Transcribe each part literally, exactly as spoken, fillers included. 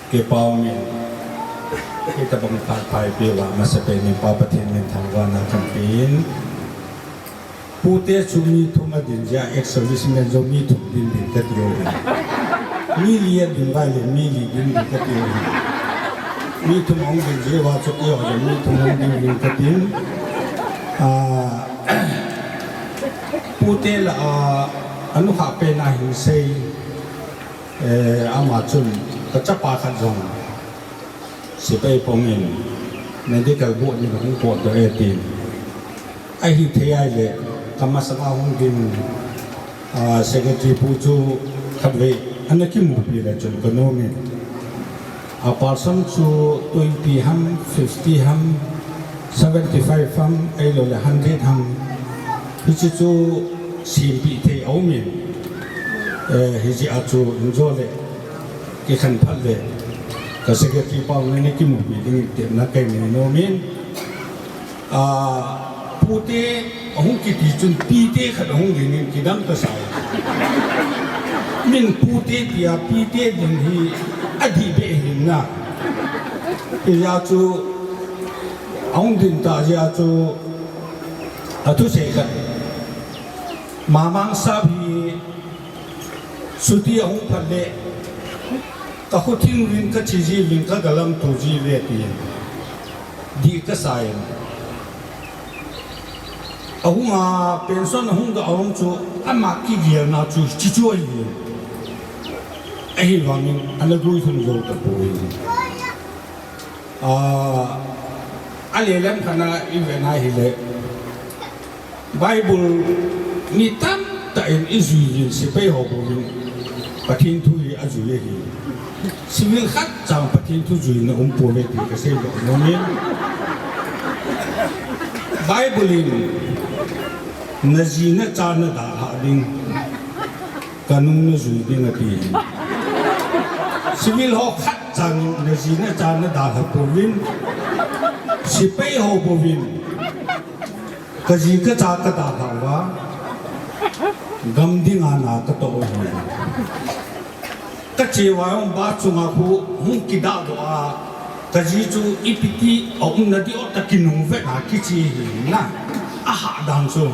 Kipah umin, hitabang phat pha eipeh uva masapen in Pa Pathen min thangvahna kahin pe in. Pute chu mi thum adin jeh a ex-serviceman jong mi thum din din kati uve. Mi li adin uva le mi li din din kati uve. Mi thum ahung din jeh uva chu keiho jong mi thum hung din din katin. Ah, pute lah a, ah, anukhah pen a hin sei. Eh, ama chun, kachapa khat jong sepai pongin medical board in ahung potdoh e tin. Ahithei ahile, kamasanga hung din, ah, secretary pu chu khatvei ana kimupi le chun kanomin. A person chu twenty ham, fifty ham, seventy-five ham, ahilouleh hundred ham. Hiche chu sempeh thei aumin. Eh, hijeh a chu injo le kikhen phat le ka secretary pau nani kimupi ding tepna kahin nei nomin. Ah, pute ahung kiti chun pite khat ahung dingin kidang kasa. Min pute tia pite ding hi adih beh ahin na. Hijeh a chu ahung din ta jeh a chu athusei khat. Mamang sap hi chuti ahung phat le, ka khuthing uvin ka che jiuvin ka galam to jiuve tin. Dih kasa in. Ahung a pension ahung ga ahung chu ama kigelna chu chuchu ahi. Ahivangin ana guilhung jou tapoi. Ah, alelem khat na ivet na hile. Bible mi tamtah in ijui uvin sepai ho bouvin Pathen thu hi ajui ahi. Civil khat cha Pathen thu juina umpouve ti kasei doh nomin. Bible in naji nacha nadalhah ding. Kanung najui ding ati. Civil ho khat chan naji nacha nadalha pouvin. Sepai ho bouvin. Kaji kacha kadalha uva. Gam dinga na katoh uhi. Kache uva jong bus chunga khu hung kidah doh a. Kaji chu ipi ti aumna dih o ta kinung vet a kiche hi na. Ahah dan chu.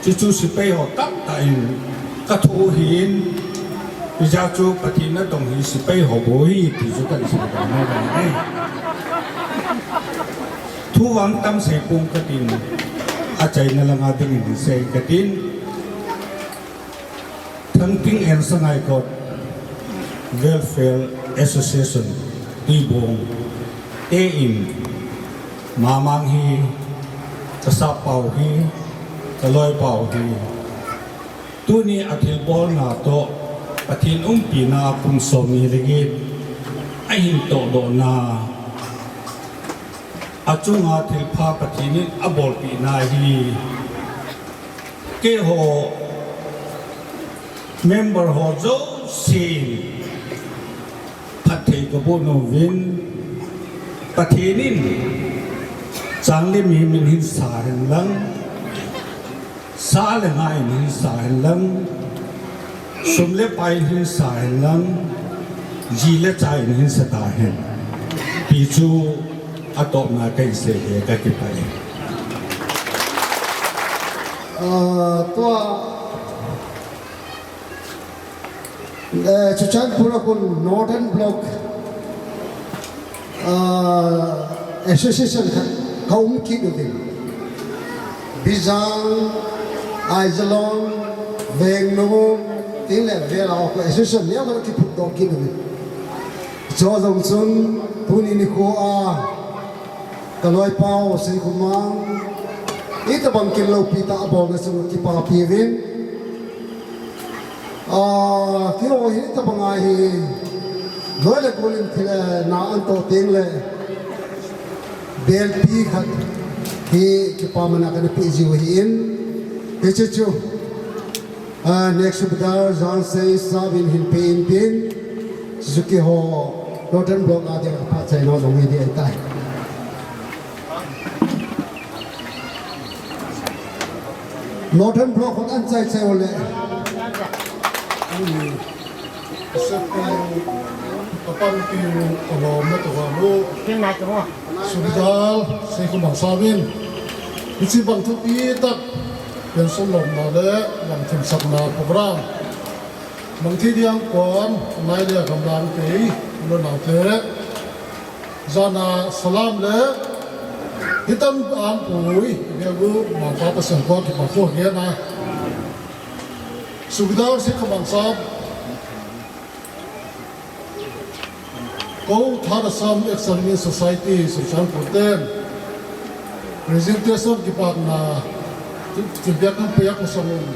Chuchu sepai ho tamtah in katho hin. Hijeh chu Pathen natong hi sepai ho bou hi ti chu kahin sei dan ahi. Thu vang tam sei pong katin. Achaina langa dingin sei katin. Thangting and Sangaikot Welfare Association Tuibong te in Mamang hi, kasap pau hi, kaloi pau hi. Tuni athilbolna toh Pathen umpina kum somni le get ahin tohdohna. Achunga thilpha Pathen in abolpehna hi. Keiho member ho jousen phatthei kaboh nom uvin, Pathen in chang le mihem in hin sa hen lang, sa le nga in hin sa hen lang, sum le pai in hin sa hen lang, ji le cha in hin sa tahen. Ti chu atopna kahin sei ahi, kakipah e. Ah, tua, eh, Churachandpur a kon Northern Block, ah, Association khat kaum kit uvin. Bijang, Aijalon, Vengnomun, tin le vela ko association neo kakiphutdoh kit uvin. Chujong chun, tuni nikho a, kaloipau Seikhomang, itobang kin loupi tah abolna chu kipapi uvin. Ah, keiho hi itobang a hi, loi le gol in thil, eh, na anto teng le, belpi khat hi kipana kana pe jiu ahin, hiche chu. Ah, next subedar Jansei Sabin hin pe intin, Suzuki ho, Northern Block a dia pachat nom jong hi ding ahitai. Northern Block hon anchai chai ole. Ka panpiu, ka lomna tobang u, Subedar Seikhomang Sap in hiche bang thupi tah pension lomna le bang themsakna program bang thi ding a kon nai le gamlang tei, u le nao te, jana salam le hitam an pui, ve u, Mangpha Pathen koma kipa thu kagena. Subedar Seikhomang Sap, Kou Thadasam Ex-Servicemen Society Churachandpur ten presentation kipana thilpeh kan peh a kosong un,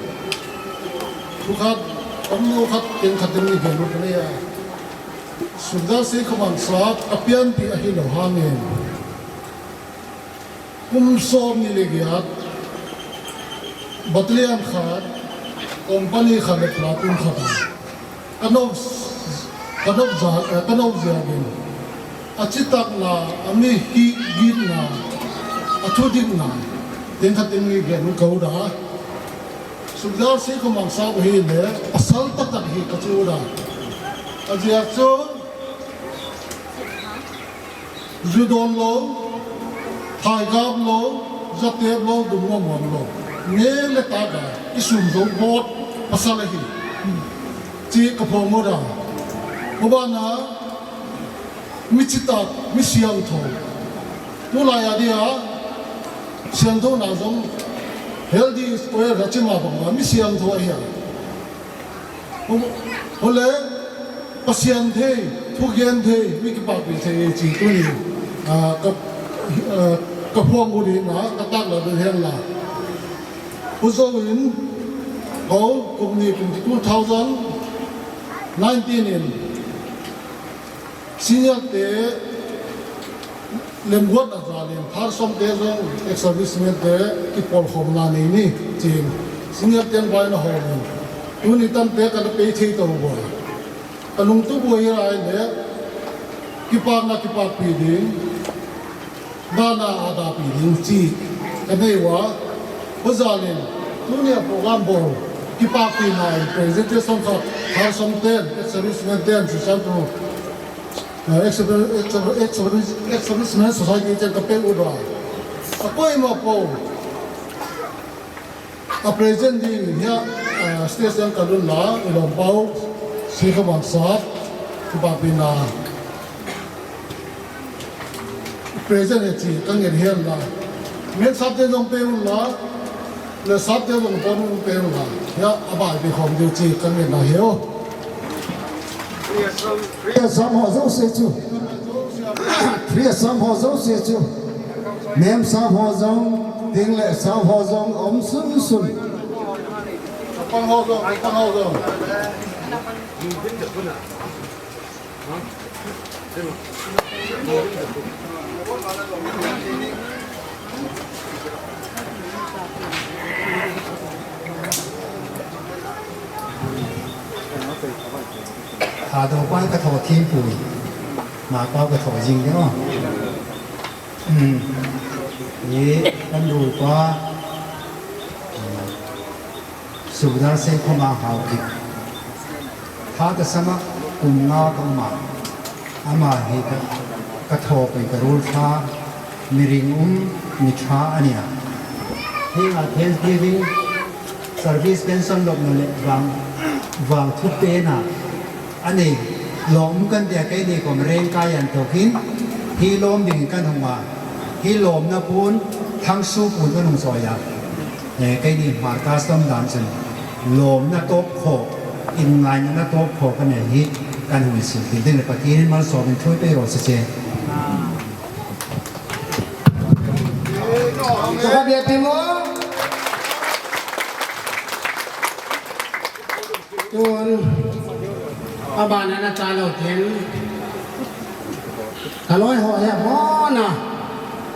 thu khat, omnu khat, teng khat teng ni gel lut le a, Subedar Seikhomang Sap apianpi ahilou hangin, kum som ni le giat, battalion khat, company khat le platoon khat a, ka nop, ka nop ja, eh, ka nop jia gin, achitakna, ami hi gitna, athudihna, teng khat teng ni gel un kou da. Subedar Seikhomang Sap ahile, pasal taktak hi kachu da. Ajeh chu, ju don lou, thai gap lou, ja tep lou, dum ngom ngom lou, neng le tah a i sum jou bot pasal ahi, ti kaphong u da. Abana, mi chitah, mi siangthou. Tulai a dia, siangthouna jong, healthy is wealth, achi ma banga, mi siangthou ahi a. Hule, Pathen thei, thugen thei, mi kipakpi thei, ti tuni, ah, ka, ah, kaphong u ding a, ka taklang u hen la. Pu Jouvin, kou, kum ni, kum two thousand nineteen in, senior te, lemguatna jal in, Thadasam te jong, ex-servicemen te, kipolkhomna nei ni, tin. Senior ten vai na hol in. Tuni tante kana pei thei tou bou. Ka lungtup u hi ahile, kipakna kipakpi ding, dana a dapi ding ti kanei uva. Hijeh in, tunia program bol, kipakpina in presentation khat, Thadasam ten, ex-servicemen ten, Churachandpur, eh, ex-, ex-, ex-, ex-, ex-servicemen society ten kapeh u da. Akoima pou a present ding in hia, ah, stage a kalhun la, i lom pau, Seikhomang Sap, kipakpina present e ti kangen hen la. Men Sap te jong pe un la, le Sap te jong pon un pe un la. Hia, abai pe khom diu ti kangen na hiu. Priya Sap ho jouse chu. Priya Sap ho jouse chu. Mem Sap ho jong, ding le Sap ho jong, om sunsun. Pang ho jong, pang ho jong. Thadou pa ka tho thim pui. Ma pa ka tho jing de o. Hmm. Ye kan ru pa. Subedar Seikhomang Haokip. Thadasam a kum nga ka um a. Ama hi ka, ka thopoi ka rul tha, mi ring um, mi tha a nia. Hinga Thanksgiving service pension lopna le vang, vang thupehna a nei lom kan tia keini kom rengkai a tho hin, hi lom ding kan hung a, hi lomna pun, thangsu pun kan hung soi a. Eh, keini Hmar custom dan chun lomna tokho, inngaina tokho ka nei hi kan hung sil ding le Pathen in malsom in thu pei ro se che. Ka bia ti mo. Tun, abana na ta lou tin. Ka loi ho hi abon a,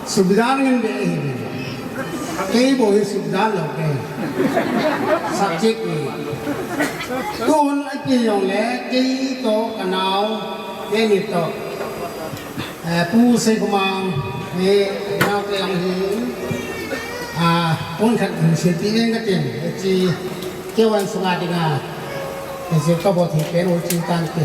subedar ngen be hi. Kei bou hi subedar lou kei. Subject ni. Tun a ti jong le, kei toh ka nao, kei ni toh. Eh, Pu Seikhomang, ni nao kei lang hi. Ah, pon khat hin sin ti ngen ka tin. Chi, kei wan sunga dinga. Kei si ka bou thi pen u chi tan ti.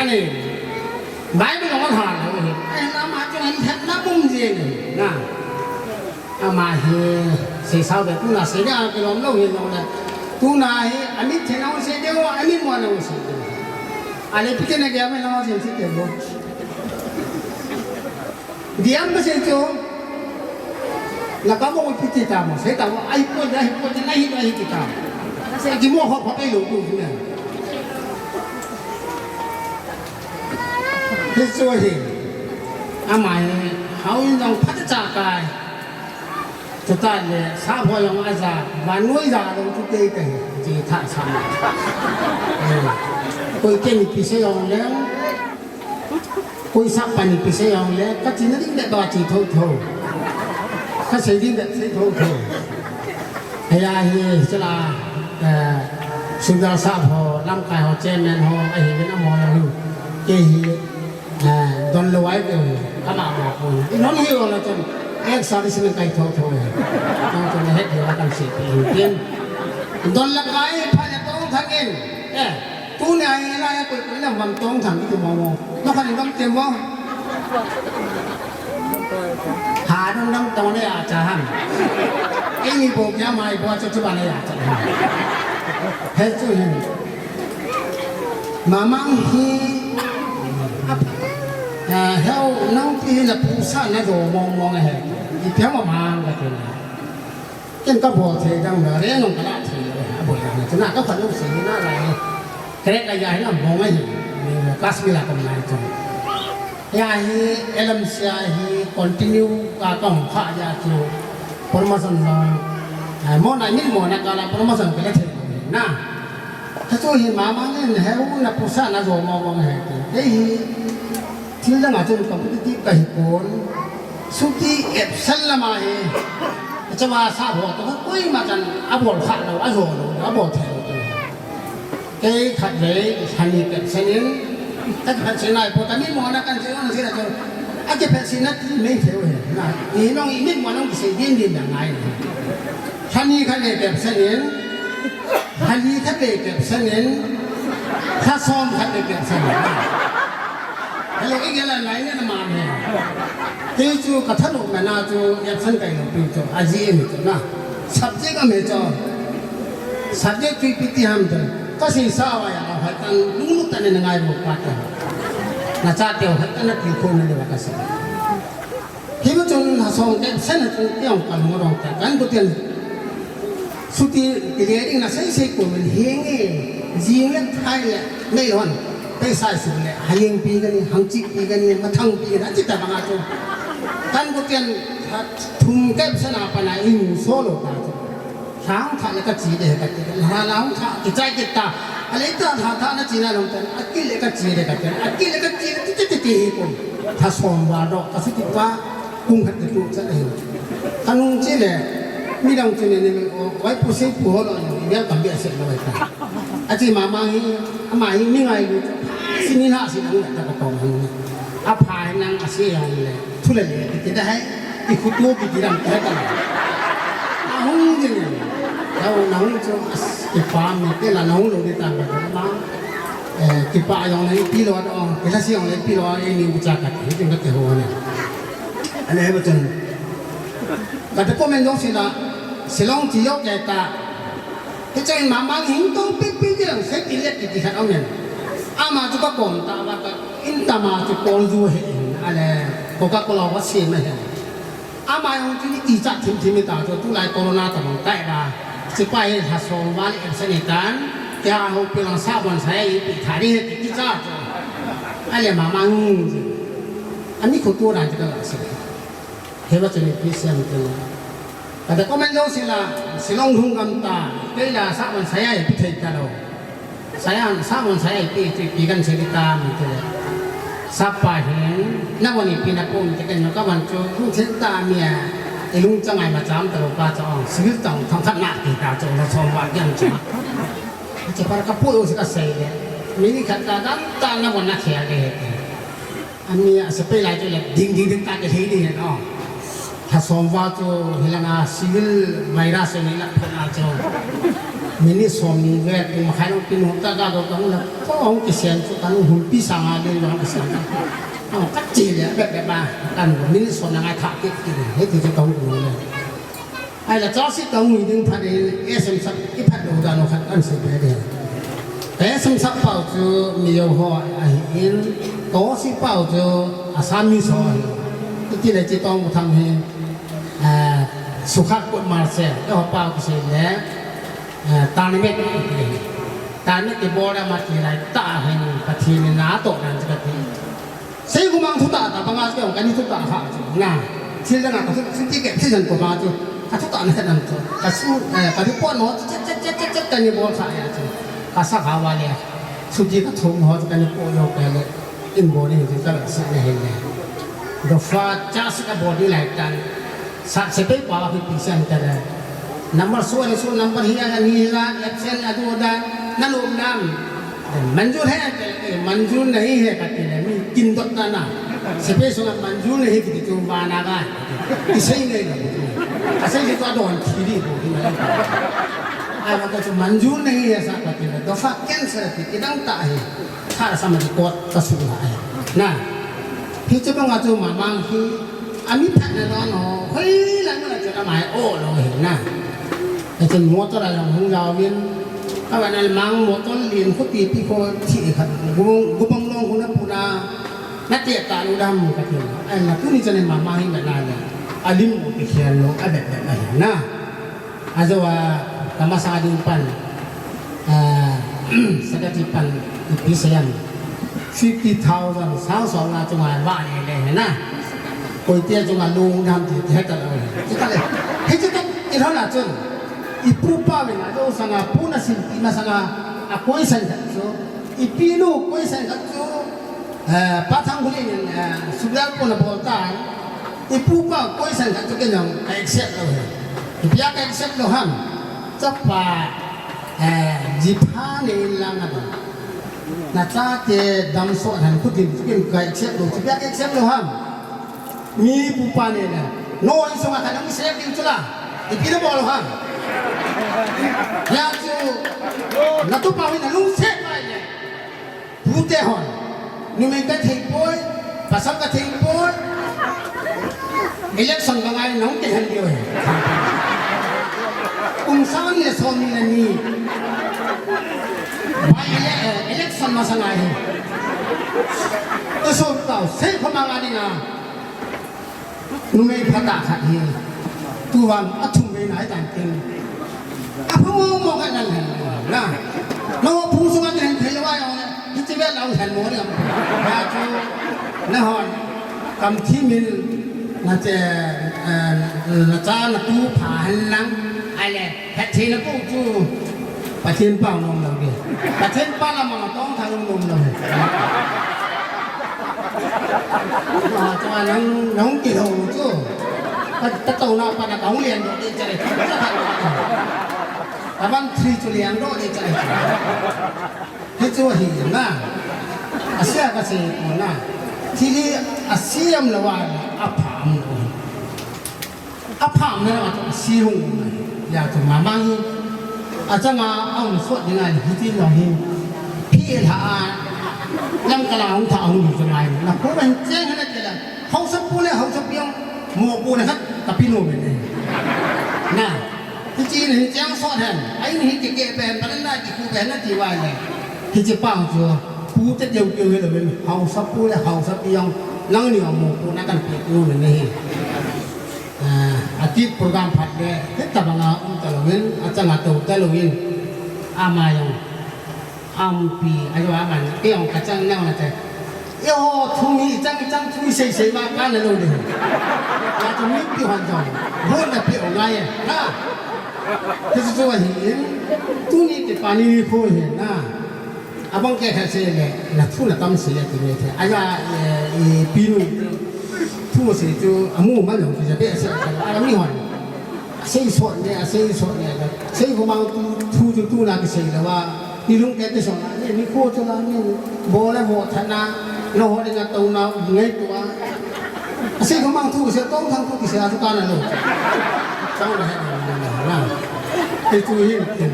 anei. Bible jong athah lou ahi. Ahinla ama chun ahin hetna um jeng ahi. Na. Ama hi seisao ve, tuna seiding a kilom lou hilou le. Tuna hi amit thei na hung sei diu, amit mo na hung sei diu. Ale ipi ti na gel mai na hung sei diu. Diam kasei chu. Na kamo ipi ti tamo, sei tamo, ahipoi, ahipoi, nahi, nahi ti tamo. Sei kimo ho ho pe lou tu ne. Hichu hi. Ama hi, hao in jong phatecha kai. Chutah le, sap ho jong aja, vannoi ja lou chu kei kahi, chi tha sam. Eh, koi kei ipi sei jong le, koi sap pan ipi sei jong le, kachena ding bep bep a che thotho. Kasei ding bep sei thotho. Hia hi, chula, eh, Sundar sap ho, lamkai ho, chairman ho, ahiuvin amaho jong hi. Kei hi, Eh, don lou ai keu hi, kama ma pon. Inon hi o la chun, ek sari sin kai tho tho hi. Nang chun het hi la kan si pi hin tin. Don la kai pha ya tong thang in. Eh, tuni ai la ya koi koi la vam tong thang ki tu mo mo. No kan vam tem mo. Ha don dam tong ne ya cha han. Ei ni bo kya mai bo chu chu ba ne ya cha han. He chu hin. Mamang hi, ah, heo nang pi na pu sa na do mong mong he. Ipi ham mamang ka tin. Ken kabol thei dang na re nong kala thei. Abol dang na tuna ka pha nong si na la he. Kre ka ya hi na mong he. Ni class mi la kom na to. Hia hi, L M C a hi continue ka tong kha ya chu promotion lo. Ai, mo na min mo na ka la promotion ka la thei na. Ka chu hi mamang in he u na pu sa na zo mo mo he. Kei hi, thil dang a chun competitive ka hi kon. Suti epsal la ma hi. Chawa sa ho to koi ma chan a bol kha lo, a zo lo, a bol thei lo. Kei khatvei, lhani pet senin, ka kiphet sena, ipo tami mo na kan sei, on sei la chu. A kiphet sena ti mei thei u he. Na, i nong i mit mo nong kisei din din da ngai. Lhani khatvei pet senin, lhani khatvei pet senin, Kha som khat le kya sa na. Hello, i gela lai ne na ma ne. Kei chu ka thanop na na chu absent kai lou pi chu. A ji mi chu na. Subject a me chu. Subject chu ipi ti ham chu. Ka si sa wa ya la ha tan lu lu tan ne ngai ro pa ta. Na cha teo ha tan na ti ko ne le wa ka sa. Hi bu chun ha som kep sen ha chun tiang kan hung rong ta kan bu tian. Suti ti le ding na sei sei ko men hi nge, jing le thai le, nei hon, pei sai su le, ha yeng pi ka ni, hang chik pi ka ni, ma thang pi ka ni, a chi ta bang a chu. Kan bu tian, ha thum kep sen a pa na in so lo ta chu. Hang tha le ka chi de ka ti, ha la hang tha, ki chai ki ta, a le ta tha tha na chi na long ta, a ki le ka chi de ka ti, a ki le ka chi de ti ti ti ti hi ko. Tha som ba do, ka su ti pa, Kum khat ka tu chat ahi. Ka nung chi le, midang chu ne ne, o, wai pu sei pu ho lo, i welcome be a set lo wai ta. A chi mama hi, ama hi mi ngai lu, si ni na si nang ta ka tong hang. A pha hi nang a si yang le, thu le le, ti ti da hai, i khu tu ti ti dam ta ka. A hung ji ne. Nau nang chu, as, i pa mi te la nau lo ni ta ma. Eh, kipa jong le ipi lo a, oh, kila si jong le ipi lo a, eh, ni ucha ka ti, ti ka ti ho ne. Ane he bachun. Ka te comment jong si la, Shillong chi yo ke ta. Ke chai ma ma hing to pi pi ti lang se ti le ti ti khat ong ne. Ama chu ka kom ta ba ka in ta ma chu kol ju he in, ale Coca-Cola wa si ma he. Ama jong chu i ti chat thim thim ta chu, tulai corona ta bang tai ba. Chipai ha som val em se ni tan. Kya ho pi lang sa bon sa i pi tha ri he ti ti cha chu. Ale ma ma ngung ji. Ami khu tu ran chu ka la se. He ba chu ni pi sem tu. Ka da comment jong si la, Shillong hung gam ta. Kei la sa bon sa i pi thei ta lo. Saya, sa mon saya ipi, ipi, ipi kan sei ta mi te. Sapa hin, na mon ipi na pum te ken ka wan chu, lung chen ta mi a, i lung changai ma cham ta lo pa cha ong, civil tang thang khat na ti ta chu, na som wa kiam chu. Che par ka pu u si ka sei le. Mi ni khat ta dan ta na mon na khia le he. Ani a sepai lai chu le ding ding ding ta ke hei ding hen o. Tha som va chu hilanga civil virus ni la phana chu. Minute som ni ve pung makhai nung pinu ta ka do ka hung la. Ko hung kisen chu ka hung pi sanga ding hung kisen. Ang ka chi le be be ba kan minute som na ngai tha ki ki he ti chu ka hung le. Ai la chawsi tong ni ding phat in, S M sak i phat lo dan khat an si be de. Ka S M sak pau chu mi yo ho ahi in, ko si pau chu Assamese ho ahi. Iti le chi tong thang hi, eh, sukhat kut mar se, ko pau ki se le, eh, tanmek ki le. Tanmek ki bol da mat ki lai ta hin Pathen in na to dan ka ti. Sei kum ang thu ta ta banga kei ong kani thu ta kha chu na. Thil dang a ka thu, thu ti ke thil dang ko ma chu. Ka thu ta na khat ang chu. Ka su, eh, ka report no chet, chet, chet, chet, chet, kani bol kha ya chu. Ka sa kha va le. Suti ka thum ho chu kani po yo ka le. In bo ni chu ka la sa le he le. Do fa cha si ka bo ni lai tan. Sa sepai pa hi pi san ta le. Number so le so number hi a ni la absent a du da. Na lo nam. Manzur hai, eh, manzur nahi hai kati le, mi kin dot na na. Sepai sunga manzur nahi kiti chu vana ga. Isei ngai na. Asei ji to don thiri bo. Ai ba ka chu manzur nahi hai sa kati le. Dofa cancel ti kidang ta hai. Thar sama di kot ka su la hai. Na. Hi chu banga chu mamang hi. Ami phat na don ho, hoi la na chu la mai o lo hi na. Ai chun motor a long hung jaw min, ka van al mang motor lin khu ti ti ko thi khat, gubong, gubong long khu na pu na, na te ta lu dam ka ti. Ai la tu ni chane mama hi na na le, a lim u ti khian lo, a bet bet na hi na. Ajo a, ka masa ding pan, ah, sakati pan, ipi sayan. Fifty thousand, sang song na chunga va le le he na. Koi tia chunga lung dam ti, ti he ta lo he. Ti ta le. He ti ta, i lo na chun. I pu pa ve na, jo sanga, pu na sin, ti na sanga, a koi san ta, so. I pi nu, koi san ta, so. Eh, pa thang huli nin, eh, subyal pon a bol tan, i pu pa question khat chu ken jong ka accept lou he. Ipi a ka accept lou ham. Chapa, eh, jipha nei in lang a dong. Na chate damsot han khutin chu ken ka accept lou. Ipi a ka accept lou ham. Mi pu pa nei le. No in sunga ka dang accept ding chu la. Ipi na bol lou ham. Ya chu, na tu pa hin na lungset mai le. Tute hon, numei ka thei poi, pasal ka thei poi. Election ka ngai nong ke han dio he. Kum sang ni le som ni le ni. By ele-, eh, election masa ngai he. Ka som tau, sei khoma nga dinga. Numei phatah khat hi. Tuvan a thum vei nai tan tin. A phu mo mo ka nan hen na. Na ho phu sunga ten thei lo ai ong. Hi ti ve lo hen mo ni am. Ya chu. Na hon. Kam thi min na che, eh, na cha na tu pha hen lang. Ai le. Pathen a pu chu, Pathen pau nom lou di. Pathen pau lam a tong thang nom lou. Ah, tua nang, nang ti lou chu. Ka, ka tau na pa na ka hung lian do di chale. Ka van thri chu lian do di chale. Hi chu hi na. A sia ka sei ko na. Thil hi a siam lou a, a pham lou. A pham na a si hung na. Ya tu mamang hi. A changa a hung sot ding a hi ti lo hi. Phi la a. Lam kala hung tha hung ni changa hi. Na ko ban cheng na ke la. Hausa pu le Hausa piang. Mo pu na khat ka pi no me ne. Na. Hi chi ni chang sot hen. Ai ni hi ke ke pen, pa na ki ku pen na ti wa le. Hi chi pa chu. Pu te deu deu le men. Hausa pu le Hausa piang. Nang ni mo pu na kan pi no me ne hi. Ah, a kit program phat le, hitabanga um ta louvin, a changa tou ta louvin, ama jong, ampi, a jong aman, kei jong ka chang nang na te. Eiho, thu mi, chang, chang, thu mi sei sei ma ka na lou de. Na chu mi pi hon jong, bon na pi o ngai, na. Te chu chu ahi in, tuni te pa ni ni kho he, na. Abang ke kha se le, na thu na tam se le ti me the. Aya, e, e, pinu. Thu se chu, amu ma lo, ti ja be se, a mi hon. Sei sot ne, a sei sot ne, sei ko mang tu, thu chu tu na ki sei la wa. Ni lung ke te so na, ni, ni ko chu na, ni, bo le bo tha na, lo ho de na to na, ngai tu a. A sei ko mang thu, sei tong thang thu, ki sei a thu ka na lo. Chang la he na na na. Ei tu hin tin.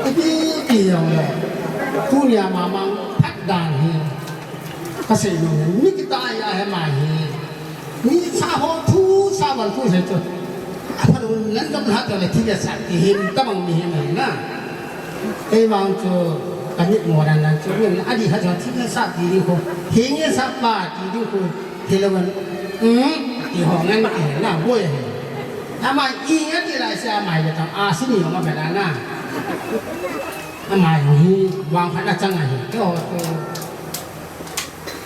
Ei ti ti yong le. Tu nia ma mang phat dan hi. Ka sei no ni kita ya he ma hi. Ni sa ho thu, sa wan thu sei chu. A pha lu nan dam ha to le thi le sa ti hin ta mang mi he ma na. Ei vang chu ka ni mo dan dan chu ni a di ha chu thi le sa ti di ko. Hi ni sa pa ti di ko. Hi lo wan. Hmm, i ho ngan i na boi hi. Ama i ngan i lai sa mai le tang a si ni ho ma ka na na. Ama hi wang pha na chang a hi. Ko to.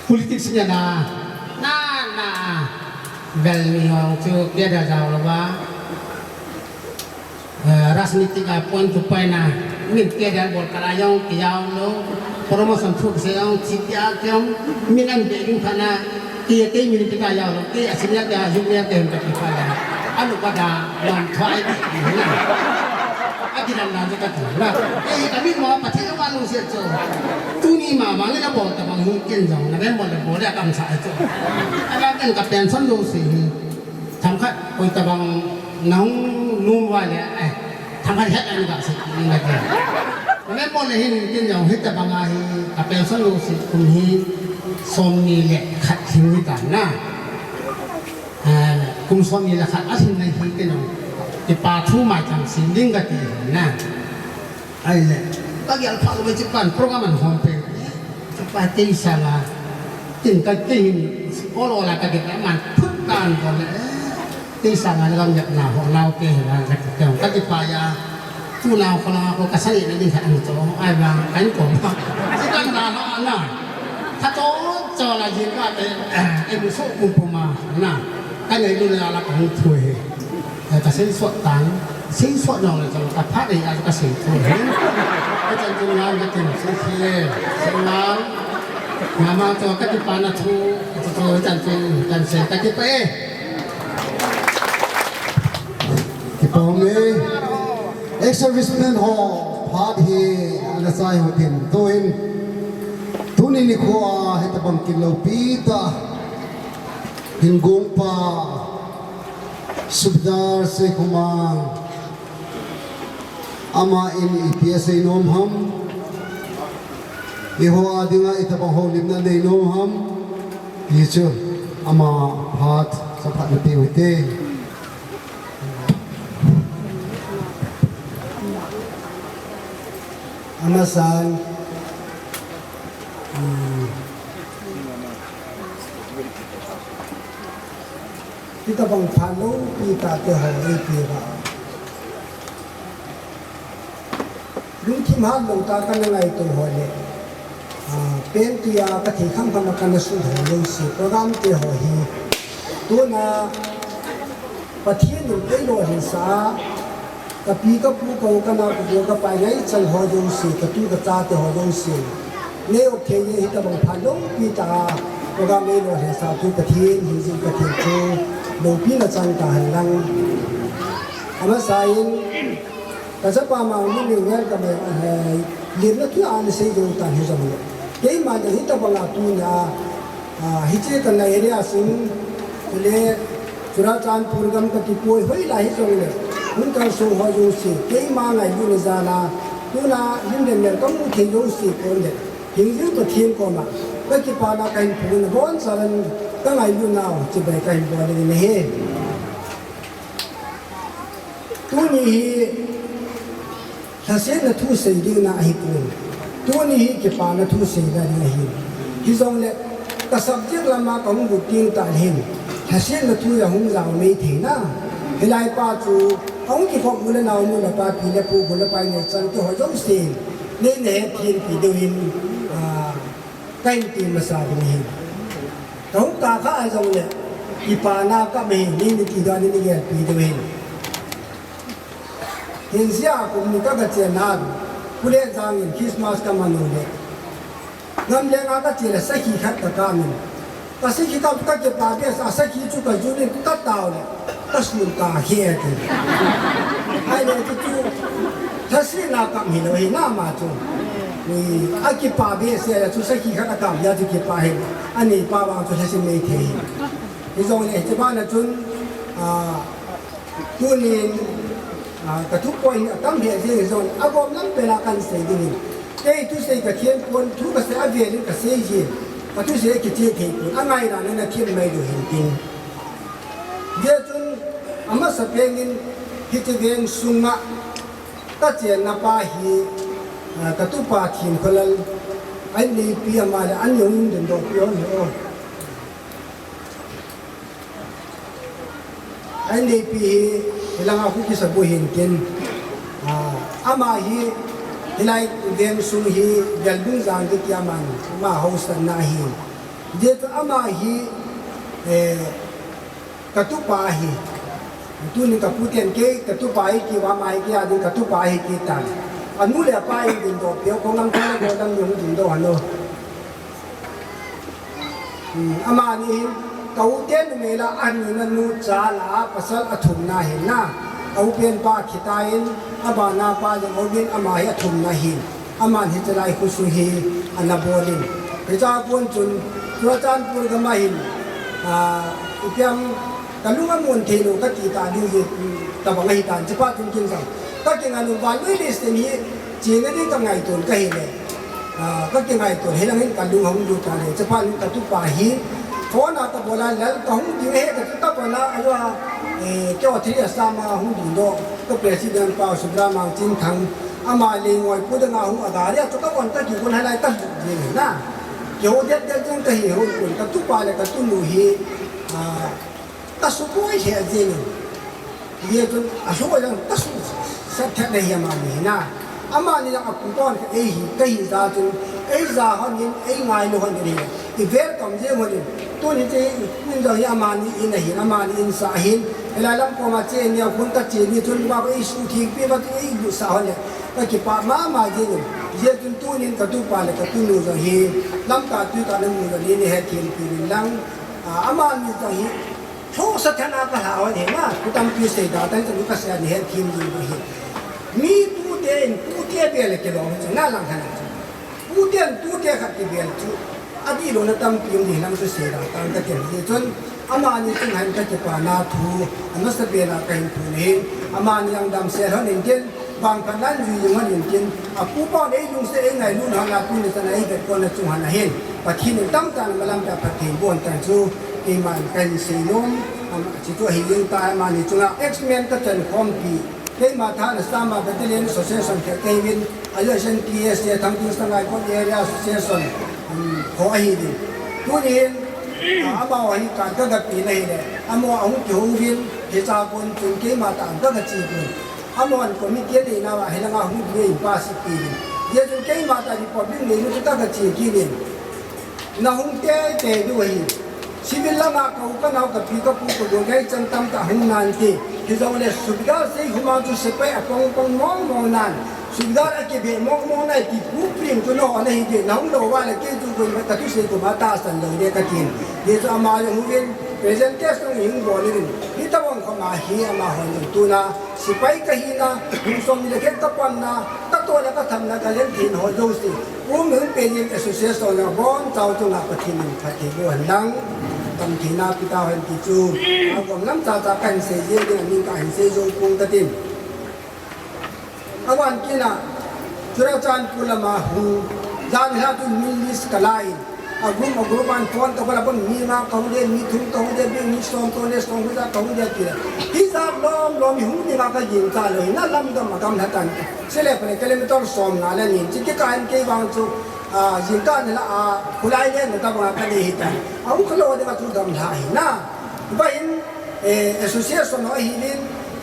Politics ni na. Na na. Bel ni ho chu ke da jao lo ba. Eh, rajniti ka point to point a, min ke dan bol kala jong ki jao lo, promotion thuk se jong chi tia jong, min an be ding khana, ki ke min ti ka jao lo, ki a senior ka junior ke ka ti ka la. Alu ka da, wan thoi di, di na. A ki dan na ka ti na. Eh, ka min mo pa thi ma lu se cho. Tu ni ma ma ni na bol ta bang hi ken jong, na ben bol le bol le kam sa cho. Ala ken ka pension lo se hi. Themkhat, koi tabang nahung nom uva le, eh, themkhat het an ga se, ni nga te. Koi le mo le hin, kin jong hitabang a hi, ka pension lo si kum hi, som ni le khat hin hi ta na. Eh, kum som ni le khat a hin na hi kin jong, kipa thu ma chang si, ning ka ti na. Ahile, ka gel pha lo mai chi pan program an hom pen. Chi pa tei sanga, tin ka tei hin, ol ol a ka gel man phut tan ko le. Tei sanga le gam yak na ho nau te hin ka ti teng. Ka ti pa ya, tu nau ko na ko ka sani na din ka an to. Ai ba, an ko ma. Chi kan na lo na. Ka to cho la jin ka te, eh, em so kum pu ma na. Ka nei lu le ala ka hung thu he. Eh, ka sei suat tan, sei suat nong le chang ka phat ei a ka sei thu he. Ka chan chung ngan ka tin sei sei, sei ngan. Nga ma cho ka ti pa na thu, cho cho chan chung, chan sei ka ti pa e. Ti pa hong e. Ex-serviceman ho phat hi ana sai ho tin. Tuin, tuni nikho a hitabang kin lo pi ta. Hin gong pa. Subedar Seikhomang, ama in ipi asei nom ham? Eiho a dinga itobang houlimna nei nom ham? Hichu ama phat, chaphat napeh u hite. Amasan, um, Hitabang phat loupi tah te ho eipeh uva, lungthim hat lou tah kana ngaito ho le, ah, pen tia kathei kham kham a kana sut ho jouse, program te ho hi tuna Pathen in eilolhinsah a, kapi kapu, ka u ka nao, ka bu ka pai, ngaichan ho jouse, katu kachate ho jouse, nei op thei jeh in hitabang phat loupi tah a program eilolhinsah thu Pathen, hingjing Pathen chu loupina chang tahen lang. Amasan, kachapa Mangmunliu welcome, eh, lemna thu ana sei diu tan hijongle, keiman hitabang a tunia, ah, hiche kana area sung le Churachandpur gam kakipui hoilai hijongle, hung kalsong ho jouse, keima ngailutna jal a, tuna lim le mel kamu thei jouse koma le, hingjing Pathen koma kakipana kahin phong in, abonchauvin kangailutnau chibai kahin bol in ahi. Tuni hi lhasetna thu sei ding na ahipon, tuni hi kipana thu seina ding ahi. Hijongle ka subject lama kahung lut ding tah hin, lhasetna thu jong hung jao mei thei na. Hilai pa chu ahung kikhop u le nao, nu le pa, pi le pu, bu le pai, ngaichan te ho jouse, neina hethem pi diu hin, ah, kahin ti masa ding ahi. Kahung kah kha jongle, kipana kap ahi, neina ti dan in nei gelpi diu hin. Hinsea kum ni ka, kachenna, Pu Lenjang in Christmas kaman u le, Gamleng a kache le sakhi khat kakap in, kasakhi kap, kakipa behseh a, sakhi chu kajun in katao le, kasun kakhe e ti. Ahile chu chu lhasetna kap hilou ahi nama chu. Ni, akipa behseh a chu sakhi khat akap jeh a chu kipa ahi. Aneipa vang chu lhaset mei thei ahi. Hijongle hiche bana chun, ah, tunin, ah, kathu point atam hih jeh in jong, agom lam pena kahin sei ding in. Kei thusei kathem pon, thu kasei avel in kasei jin, kathusei kiche thei pon, angaina nana them mai diu hin tin. Hijeh chun, amasapen in hiche veng sunga kachenna pa hi, ah, katupa Thimkholal, a inneipi ama le, an jong dingdoh pi hon hi o. A inneipi hi, hilanga khu kisa bu hin tin. Ah, ama hi, hilai veng sung hi, Gelbung Jangte ti aman, ama haosanna ahi. Hijeh chun ama hi, eh, katupa ahi. Tuni kapu ten kei, katupa ahi kit uva, ama hi kei a ding katupa ahi kit tan. Anu le apa in dingdoh peh u, khonung thang le gollhang in dingdoh hon o. Hmm, amani hin, ka u te numei la, anina nu cha la, pasal athumna ahin na. A u pen pa thi tan, abana pa jong aum in, ama hi athumna ahin. Aman hiche lai khu sung hi, ana bol in. Hiche a kon chun, Churachandpur gam a hin, ah, ipi ham, kalung amun thei lou kati ta ding jeh, tabang ahi tan, chuphat chun kin jong. Kakingai u, vannoi leiset hi, chena ding kangaito kahi le. Ah, kakingaito, hilang hin kalung ahung lut tan le, chuphat in katupa hi, phone a kabol a, Lal kahung ding ahi, kati kabol a, alua, eh, keo thei asam a hung dingdoh, ka president pa Subramang Chinthang, ama le ngoi pu dang a hung a gari a chu ka on, ka kikon halai ka lut jeng na. Keo det det jeng kahi hon kon, katupa le katunu hi, ah, Ka suboi lheh jeng in. Hijeh chun alhoi jong ka susat thet le hi amani hi na. Amani jong akupon ka ei hi, ka hi jeh chun, ei ja hon in, ei ngailu hon in hi. I welcome jeng hon in. Tuni te in jong hi amani in ahin, amani in sa ahin. Hilai lam koma che ni a khun ka che ni chun ba ei suhtheng pi ba ei lusah hon le. Ka kipah mama jeng in. Hijeh chun tunin ka tupa le ka tunu jong hi. Lamka tui ka namu jong hi nei hethem pi in lang. Ah, amani jong hi. Thusei thet a ka lha hon hi na, thu tampi sei da, tah chu ka sei a nei hethem ding hi. Mi tute in, tute bel kilom chu na lang khan chu. Tute in, tute khat kibel chu. Adih louna tampi um ding lang chu sei da, tah ka ti hi chun. Amani chun hin ka kipana thu, amasapen a ka hin phon in. Amani jong damsel hon in tin. Pang kanan jui jong ahin tin, apu pa nei lungset ei ngailut hana tuni chan a ei vetkon a chung hana hin, Pathen in tamtah in amalam tah a phatthei boh hen tin chu, keiman kahin seinom, am, chuchu ahi jeng tai, amani chunga ex-member ka chan khompi, keima thana Sama Battalion Association kei kahiuvin, ajouse in T S A Thangting Sangaikot Area Association, um, ho ahiuvin. Tuni hin, ah, amaho hi kan ka gapi na hile, amaho ahung kihou uvin, hichea kon chun keima tah in ka gache uvin. Amahon committee aneinauva hilanga hung ding in pass apeuvin. Hijeh chun keima tah Republic neinu chu ka gache kit in. Nahung teitei diu ahi. Civil langa ka u ka nao ka pi ka pu ka gol ngai chan tamtah hung nante. Hijongle subedar sei huma chu sepai apong pong mong mong nan. Subedar akibeh mong mong nai ti pu pring chu nahon ahi de. Nahung lou uva le kei chu koima ka thusei koima tahsan lou de katin. Hijeh chun ama jong hung uvin presentation jong hung bol uvin. Hitobang khoma hi amahon jong tuna Sepai kahina, kum som ni le khat kapanna, katoh le kathamna, ka lengthin ho jouse. Pu Mihun Pei Jing Association le abonchau chunga Pathen in phatthei boh hen lang. Tamtheina pe tauhen ti chu. Agom lam chacha kahin sei jeng ding, amin kahin sei jou pong katin. Aban kit a, Churachandpur lama hung, jan lha chun min list kala in. A group, a group a phone kabol a, mi nga kahung de, mi thum kahung de, mi som tole, som ja kahung de ti le. Hijat lom lom hi hung dinga kagingcha lou hi, na lamgam a gamla tan. Chule pale kilometer som nga le ni, chi kikah in kei vang chu, a, jingkah nilhah a, khulai le na tabang a kanei hitan. Ahung khalou dinga chu gamla hi na. Vahin, eh, association ho ahin,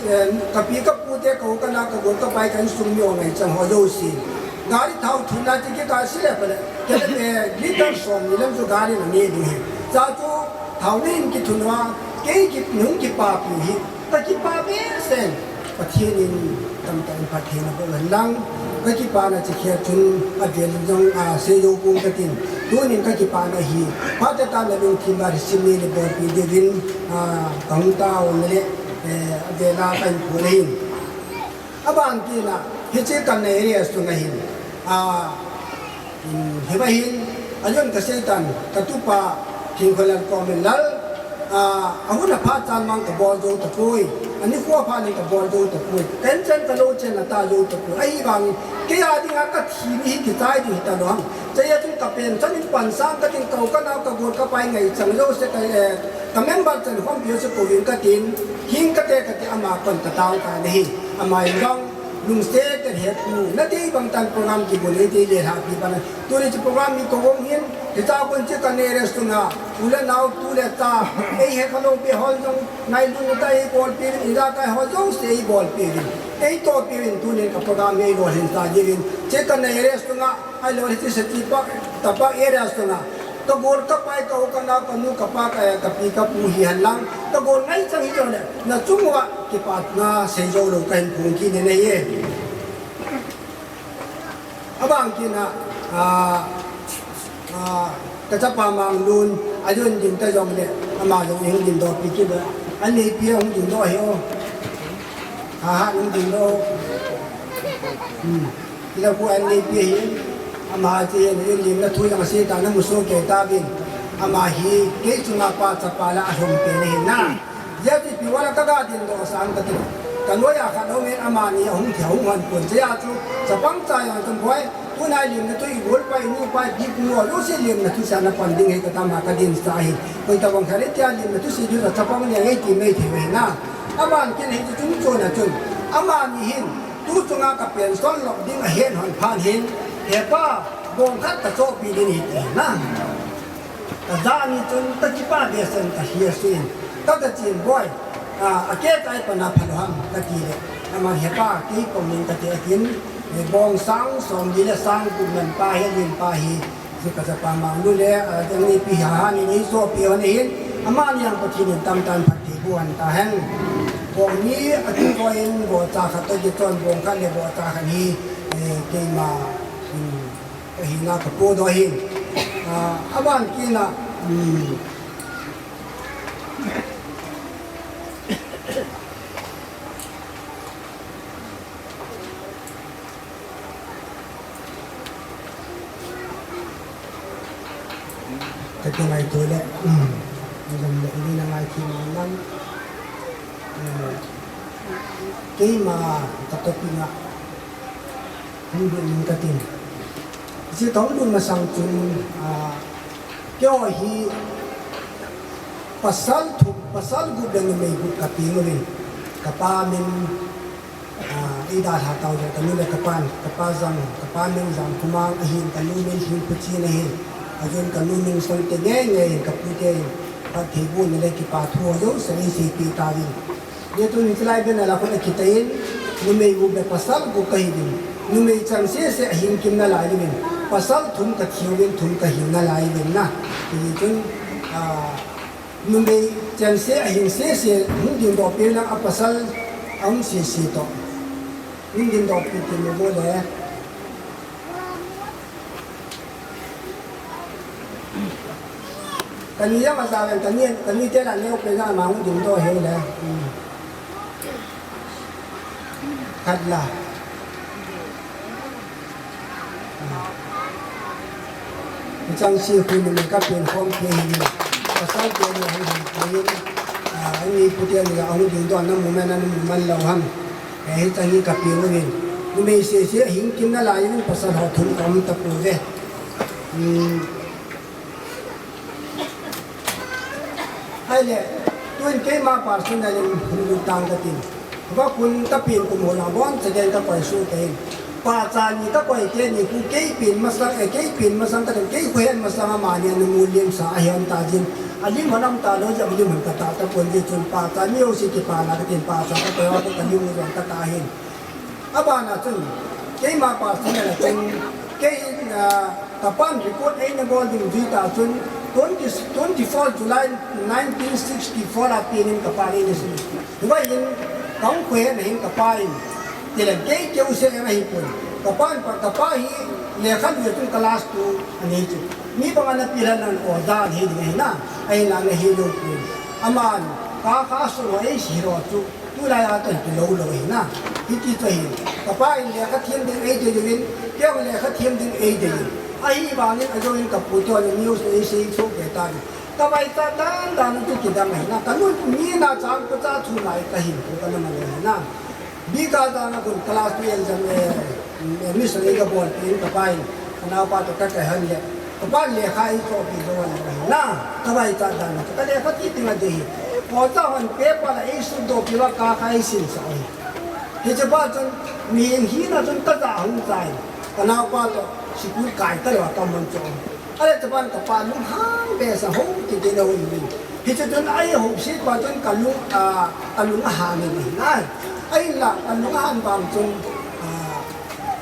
eh, kapi kapute, ka u ka nao, ka gol ka pai, ka insung mi ho ngaichang ho jouse. Gari thao thunna chi kikah chule pale, kei le, eh, liter som ni lam chu gari na nei ding hi. Cha chu thao nei in kithun uva, kei ki, nung kipapi hi. Ka kipa behseh. Pathen in tamtah in phatthei naboh hen lang. Ka kipana chi khel chun avel in jong, a, sei jou pong katin. Tunin ka kipana hi. Phat tah a na lungthim a receive nei le bolpi diuvin, a, kahung taona le, eh, avel a kahin phon ahin. Aban kit a, hiche Kanna area sunga hin, a, um, hiva hin, ajon kasei tan, katupa, Thingkhollal Komin Lal, a, ahun aphat chan vang kabol jou tapoi, anikho aphat in kabol jou tapoi, kahin chen kalou chen ata jou tapoi, ahivangin, kei a dinga kathi ni hi kichai ding hita lou ham, chea chun kapen chan in pan sang katin ka u ka nao ka gol ka pai ngaichang jouse ka, eh, ka member chan khompi jouse kouvin katin, hing kate kate ama kon katao tan ahi, ama in vang, Lungset tah in he pu, nadei bang tan program kibol e ti le lha pi pan. Tuni chu program hi kou um hin, hiche a kon chu Kanna area sunga, u le nao, tu le cha, ei he khalou pi hon jong, ngailutna tah in eibolpi uvin, ijakai ho jouse eibolpi uvin. Eitohpi uvin tunin ka program hi eilolhin ta diuvin. Chu Kanna area sunga, Ahilou le hiche Setipak, Tapak area sunga. Ka gol ka pai, ka u ka nao, ka nu ka pa, ka, ka pi ka pu hihen lang. Ka gol ngaichang hijongle, na chung uva kipana sei jou lou kahin phong kit in ahi. Abang kit a, a, a, ka chapa Manglun, ajon ding ta jongle, ama jong hung ding doh pi kit a. Aneipi hung ding doh ahi o. Aha, hung ding doh. Hmm. Ila pu an neipi ahin, ama chu hin, in limna thu jong asei tan, namu soh kei tauvin. Ama hi, kei chunga pa chapa la alhom pen ahin na. Hijeh chun ipi uva la kaga dingdoh sang kati. Kanoiya khat aumin, amani ahung thi, ahung hon pon. Hijeh chun, chapang cha jong chun boi, tunai limna thu ibol pa, inu pa, ipi pu ho, jouse limna thu seiya na pan ding ahi kati, ama kadinsa ahin. Koi tabang khat le tia limna thu sei diu la chapang ni ahi ti mai thei uve na. Aban kit a hiche chungchon a chun, amani hin, Tu chunga ka pension lop ding ahet hon phat hin, hepa, bong khat kachohpeh ding ahi ti na. Kaja ni chun kakipa behseh in kahi asuh in, ka, kachen boi, a, akeh kai pana phalou ham kati le, aman hepa, kei pom in kati atin, e, bong sang somli le sang gup man pa hi, lim pa hi, Chu ka chapa Manglu le, a, jong ni pi ha ha ni ni so pi hon hin, amani jong Pathen in tamtah in phatthei boh hen tahen. Bong ni a tu ko in vohcha khat toh kichon bong khat le vohcha khat hi, eh, keima, um, ka hina ka podoh ahin. A, aban kit a, um, Ka kingaito le, um, jam le, ni na ngai ki ma lang. Eh, keima ka topic a, Hung lut ning katin. Hiche kahung lut masang chun, ah, keiho hi pasal thum, pasal gup le numei gup kapeng uvin. Kapa min, ah, eidalha tau le kanu le kapan, kapa jang, kapa min Jangkhumang ahin, kanu min Lhingpuchin ahin. Ajeh in kanu min sangte ngei ngei in, kapu te in, phattheibohna le kipa thu ho jouse eiseipeh tauvin. Hijeh chun hiche lai banner a khun akitah in, numei gup le pasal gup kahiuvin. Numei cheng sese ahing kim nalai uvin. Pasal thum kathiuvin, thum kahing nalai uvin na. Hijeh chun, ah, numei cheng se ahing sese hung dingdoh peh in lang, apasal ahung sese toh hung dingdoh peh tin mo le. Kani jong ajaovin, kani, kani te la neo pe jong ama hung dingdoh hih le. Hmm. Khat la. Hmm. Hicheng se khu ni kapen khom pe hi. Pasal te ni hung ding pe hi. Ah, ani pu te ni hung dingdoh na mu man, na mu man lou ham. Eh, hicheng hi kapeng uvin. Numei sese ahing kim nalai uvin, pasal ho thum kaum tapouve. Hmm. Ahile, tun keima personal in hung lut tang katin. Vakhun kapen kum ho la bon chaden kakoi soh kahin. Pahcha ni kakoi teni khu kei pen masang, eh, kei pen masang katin, kei khohen masang amani ana mu lim sa ahi um ta jin. Alim hon um talou jeh, alim hon katah tapon jeh chun pahcha ni jouse kipana katin, pahcha kakoi ho kalim u jong katah ahin. Abana chun, keima personal a chun, kei, ah, kapan report eina bol ding jui ta chun, twenty, twenty-four July nineteen sixty-four a penin kapan eina sin. Hiva hin, kahung khohen hin kapa in, tilen kei keu se ema hipon. Kapan pa, kapa hi, lekha lua chun class two ani chu. Mi banga napilhan nan oja ahi ding ahi na, ahinla ana hilou pon. Aman, kakha sung ho eisei lou chu. Tulai a toh kilou lou ahi na. Hiti toh hin. Kapa in lekha them ding eidei uvin, kei jong lekha them ding eidei uvin. Ahivangin ajou in kapu toh news eisei soh kei tan. Kavaichat dan dan chu kidang ahi na. Kanu mi na chang kacha thu lai kahin ko kana man ahi na. Bika dan a kon class twelve exam, eh, admission eikabol peh in kapa in. Kanaopa toh kakai hon le. Kapan lekha eichohpeh jou lou ahi na, kavaichat dan a, kalekha ti ding adei hi. Oja hon paper la eisutdoh peh uva kakha eisinsah u ahi. Hiche pa chun, mihem hina chun kaja hung chai. Kanaopa toh, school kai talou a kaman chu. Ahile chuban kapa lunghang behseh hou kiti na hung uvin. Hiche chun eihouset pa chun kalung, ah, kalung ahang in ahi na. Ahinla, kalung ahang vang chun, ah,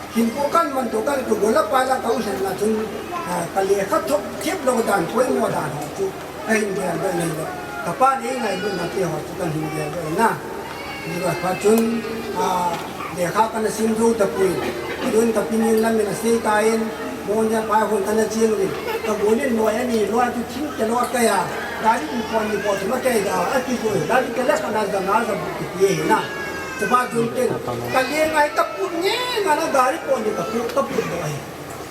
Hinkho kaman toh kahin kigol a pai la kahung lhen na chun, ah, kalekha thop thip lou dan poimo dan ho chu kahin geldoh in ahile. Kapan eingailutna te ho chu kahin geldoh in na. Hiva phat chun, ah, lekha kana sim jou tapoi. Tun kapinin lam in asei tan, morning a pai hon kana cheng uvin. Kagol in loi ani, loi a chu thing kilou akai a. Gari in pon ni pon chu ma kai da, akijou. Gari kile kana jana jabu kiti ahi na. Chupa chun ken, kaleng ahi kaput nge nge na gari pon ni kaput, kaput doh ahi.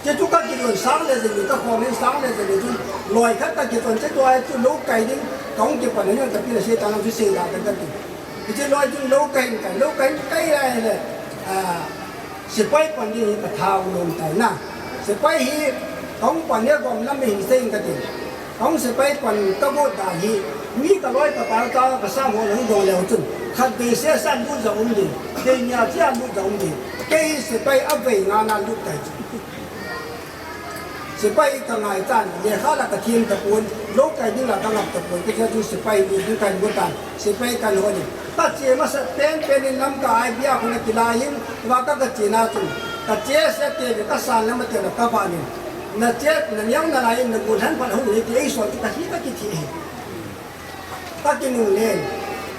Hiche chu kakilon sang le jeng in kakhom in sang le jeng in chun loi khat kakilon hiche tua chu lou kai ding kahung kipan in kapin asei tan chu sei da kati. Hiche loi chun lou kai in kai, lou kai in kai ahile, ah, sepai pan ding hi katha u nom tai na. Sepai hi kahung pan hi agom lam in sei in kati. Kahung sepai pan kagot dan hi, mi kaloi kapai cha kasam ho lang dong leu chun, khatvei sese a lut ja um ding, kei nia chea lut ja um ding, kei hi sepai avei nga na lut tai chu. Sepai kangai tan, lekha la kathem tapon, lou kai ding la kangap tapon, kei chu sepai lut ding kahin got tan, sepai kahin hon in. Kache masa penpen in Lamka I B a khun akilai in, va ka kache na chun, kache sese te ve kasan lam a te la kavah in. Nache, naneo nalai in nagot lhan phat hung le ti eisol ti kahi kakiti hi. Kakinungle.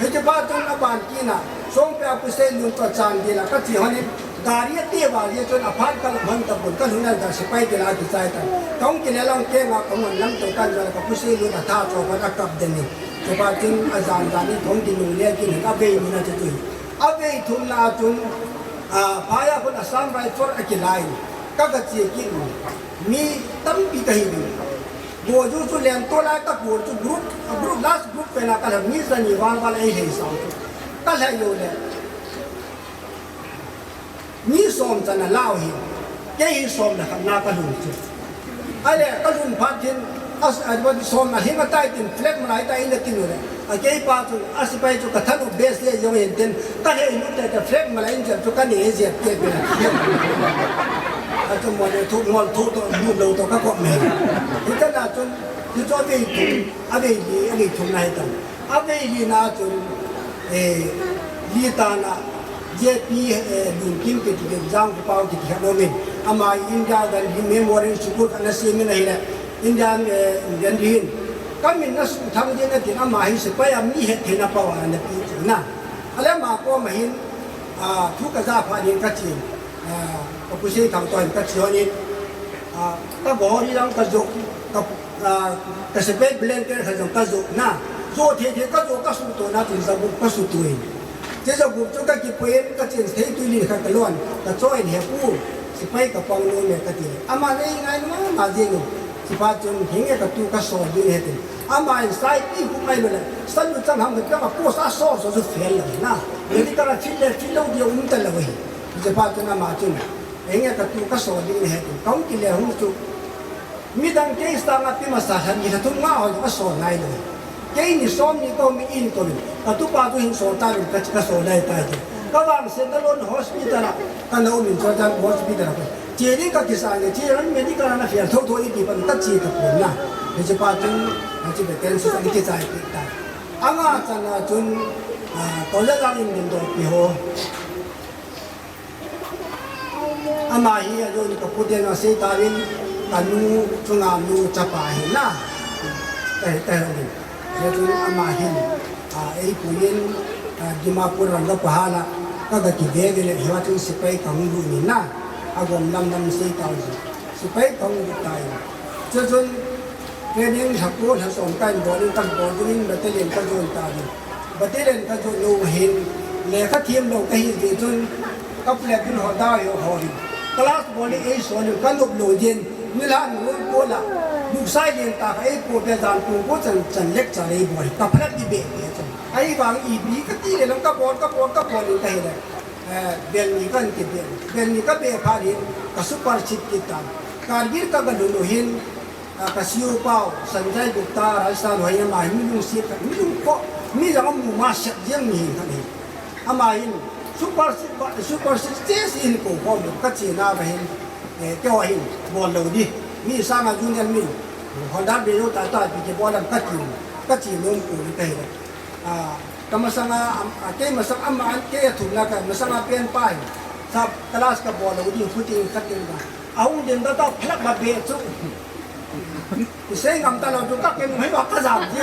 Hiche pa chun aban kit na, Songpea Pu Seilun toh Chandel a kache hon in, gari ate val jeh chun aphat kalhun tapon, kalhun a ga sepai te la kichai tan. Kahung kile lang kenga kahung lam toh kahin jol a ka Pu Seilun atha cho phat akap den in. Chupa chun ajan jan in kahung kinungle kit in, avei ni na chu chu. Avei thumna a chun, ah, phai a khun Assam Rifle akilai in, ka, kache kit in, mi tampi kahi in. Goju chu lengto lai kagot chu group, group, last group pen a kalhai mi jani val val eilhai sau chu. Kalhai jou le. Mi som chan a lau hi, kei hi som le khat na ka lhung chu. Ahile ka lhung phat hin, as, a, ba, som na hi ma tai tin, flag malai tai in a tin u le. A kei pa chu, a sipai chu ka thalu base le jong in tin, ka he in u te ka flag malai in chu ka ne je te pe. A chu mo le thu, ngol thu to, lu lo to ka ko me. Hi ta na chun, hi chu a vei thum, a vei li, a vei thum na hi ta. A vei li na chun, eh, li ta na, J P, eh, Lungkim kiti, Jangkopao kiti khat um in, ama India Gandhi Memorial School khat ana sem in ahile, India, eh, Gandhi hin, ka min na suhthang ding a tin, ama hi sepai a mi hetthei na power ana pe chu na. Ahile ama koma hin, ah, thu ka ja phat in ka che in, ah, ka pu Seithang toh hin ka che hon in, ah, ka go ri lang ka jo, ka Ah, ka sepai blanket khat jong ka jo na. Jo thei thei ka jo ka suhto na tin ja gup ka suhto in. Che ja gup chu ka kipui in ka chen thei tui li khat ka lon. Ka cho in he pu. Sepai ka pang nom e ka ti. Ama nei ngai ma ma jeng u. Sepai chun hinge ka tu ka so ding he tin. Ama in sai pi hu mai lo le. San lu chang ham ka ka pu sa so so ju fel lo na. Ni ka ra thil le thil lo dia um ta lo hi. Sepai chun ama chun. Hinge ka tu ka so ding he tin. Ka hung kile hung chu. Midang kei sanga pi masa lhan ni lha thum nga ho ka so ngai lo. Kei ni som ni ko mi in ko mi. Ka tupa tu hin so ta rin ka, ka so nai ta ji. Ka vang sen na lon hospital a. Ka na um in so ta hospital a ko. Che ni ka kisa ni che ran medical na fial tho tho i ti pan ka che ka pon na. Ni che pa tu, ni che beten su ni che chai pi ta. Anga chan a chun, ah, ko la lang in din do pi ho. Ama hi a jong ka pu ten a sei ta in, ka nu chunga nu chapa hi na. Ka, ka hi in. Hi chun ama hin, a, ei pu in, a, Dimapur rang ka pa hala, ka ga ki ve ve le, hi wa chun sepai ka hung lut ni na. A gom lam lam sei ta u. Sepai ka hung lut ta in. Chu chun, training lha ko lha som ka in bol in, ka bol in, battalion ka join ta in. Battalion ka join lou hin, lekha them lou ka hi jeh chun, ka platoon ho da yo ho hin. Class bol in ei son in ka nop lou jin, ni la nu ko la. Nuksai lien ta ka ei ko be jan tung ko chan chan lecture ei bol. Ka phalat di be be chun. Ahivang ipi ka ti le lang ka bol, ka bol, ka bol in ka hi le. Eh, bel ni kan ti bel. Bel ni ka be phat hin, ka super seat kit tan. Kargil ka ga lhun u hin, a, ka C O pau, Sanjay Gupta, Rajasthan hoi ama hi mi lungset khat, mi lungkhoh, mi jong amu ma set jeng mi hi khat hi. Ama hin, super seat, super seat che si hin ko khom, ka che na ba hin, eh, keiho hin, bol lou di. Mi sanga junior mi, Honda be lou ta ta, pi ke bol lam ka ti, ka che nom ko ni ka hi. A, ka masanga, am, a, kei masang ama an, kei a thum la ka masanga pen pa hi. Sa class ka bol lou ding, footing khat ding ba. A hung ding da ta phalak ba be chu. I sei ngam ta lou chu ka ken hoi ba ka jam ji.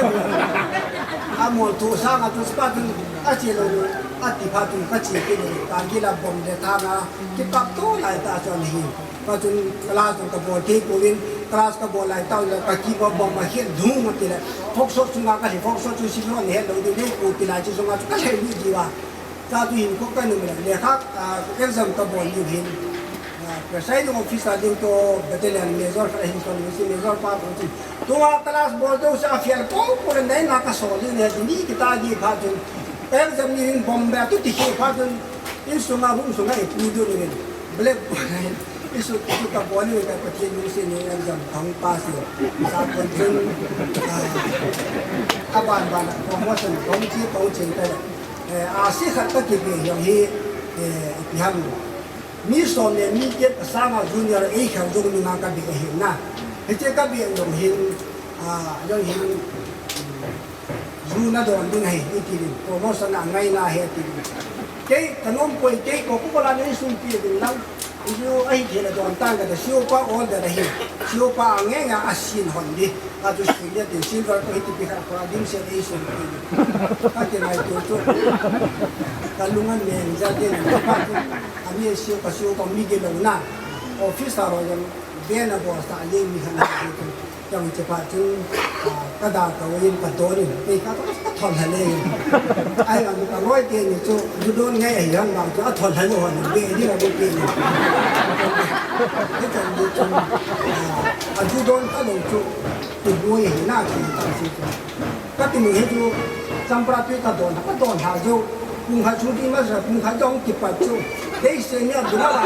A mol thu sanga chu spa chu a che lou, a ti pha chu ka che ke lou. Ka ki la bom de tha na, ki kap to lai ta chon hi. Ka chun class chun ka bol thei pouvin, class ka bol lai tau le, ka keyboard bom ma hian dhung ma ti le, fork sot chunga ka hi, fork sot chu si lo ni het lo ding dei ko ti lai chu chunga chu ka lhai lut ji va. Ka chu hin ko ka nung le, lekha, ah, exam ka bol ni hin. Ah, presiding officer ding to battalion major ka hin son ni si major pa ko chu. Tua class bol to sa fiel ko ko le nei na ka so ni ne ni ki ta gi pha chun. Exam ni hin bom ba tu ti ki pha chun. Insunga hung sunga i pu du ni. Black board a hin. Isu, isu ka bol ni ka Pathen lungset ni exam ka hung pass ni. Sa kon chun, ah, a ban ban a promotion ka hung chi ka hung ching ka. Eh, a si khat ka ki be yong hi, eh, ipi ham. Mi som le mi get a sanga junior ei khel jong ni nga ka be hin na. Hiche ka be yong hin, ah, yong hin, Ju na don ding ahi, i ti ding. Promotion a ngai na he ti ding. Kei, ka nom poi, kei ko ku ko la nei sum pi ding lang. Ju ahi thei la don tang ka ta siu pa order ahi. Siu pa a nge nga a sin hon di. Ka tu sin le tin sin ro ko hi ti pi ka ko ding se ei sum pi ding. Ka ti ngai tu tu. Ka lung an neng ja ding. Ka tu a mi siu ka siu pa mi ge lo na. Office a ro jong be na bo sa le mi han na tu. Chang che pa chun, ah, ka da ka win ka don in, ei ka, ka thon ha le. Ai ang ka roi te ni chu, ju don ngai ai yang bang chu, a thon ha lo han, be ni la bu pe ni. Ka chang ni chu, ah, a ju don ka lo chu, ti bu ye na ki ta si chu. Ka ti ni he chu, Champra pi ka don, ka don ha jo, kung ha chu di ma sa, kung ha jong ki pa chu. Ei, senior, duna ba?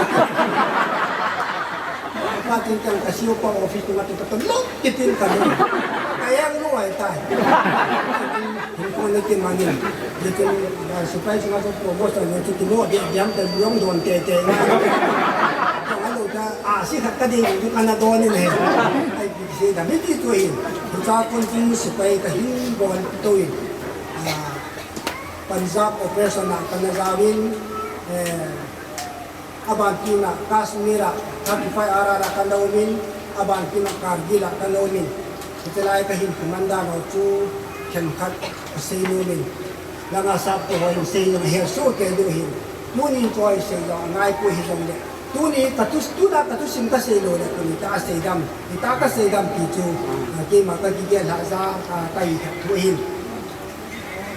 Ka tin tang ka C O pa office tu ma tu ka tu lok kitin ka lu. Ka yang lu ai tai. Hin ko ne kin mangin. Ye tin, ah, sipai sung a so promotion ne tu mo dia diam ta luang don te te. Ka lu ta, ah, si khat ka ding tu ka na don ni ne. Ai, bi si da, bi ti tu hin. Cha kon tin sipai ka hin bon tu hin. Ah, Punjab operation a ka na jauvin, eh, Aban tina Kashmir a thirty-five R R a kana umin, aban tina Kargil a kana umin. Hitilai ka hin kumanda lo chu khenkhat ka sei nomin. Langa sap ko hoi sei jong he so ke do hin. Tuni ko hoi sei jong ngai ko hi jong le. Tuni ka tu, tuna ka tu sim ka sei lo le, tuni ta sei dam. Ita ka sei dam ki chu. Keima ka kigel ha ja, ka, ka i khat thu hin.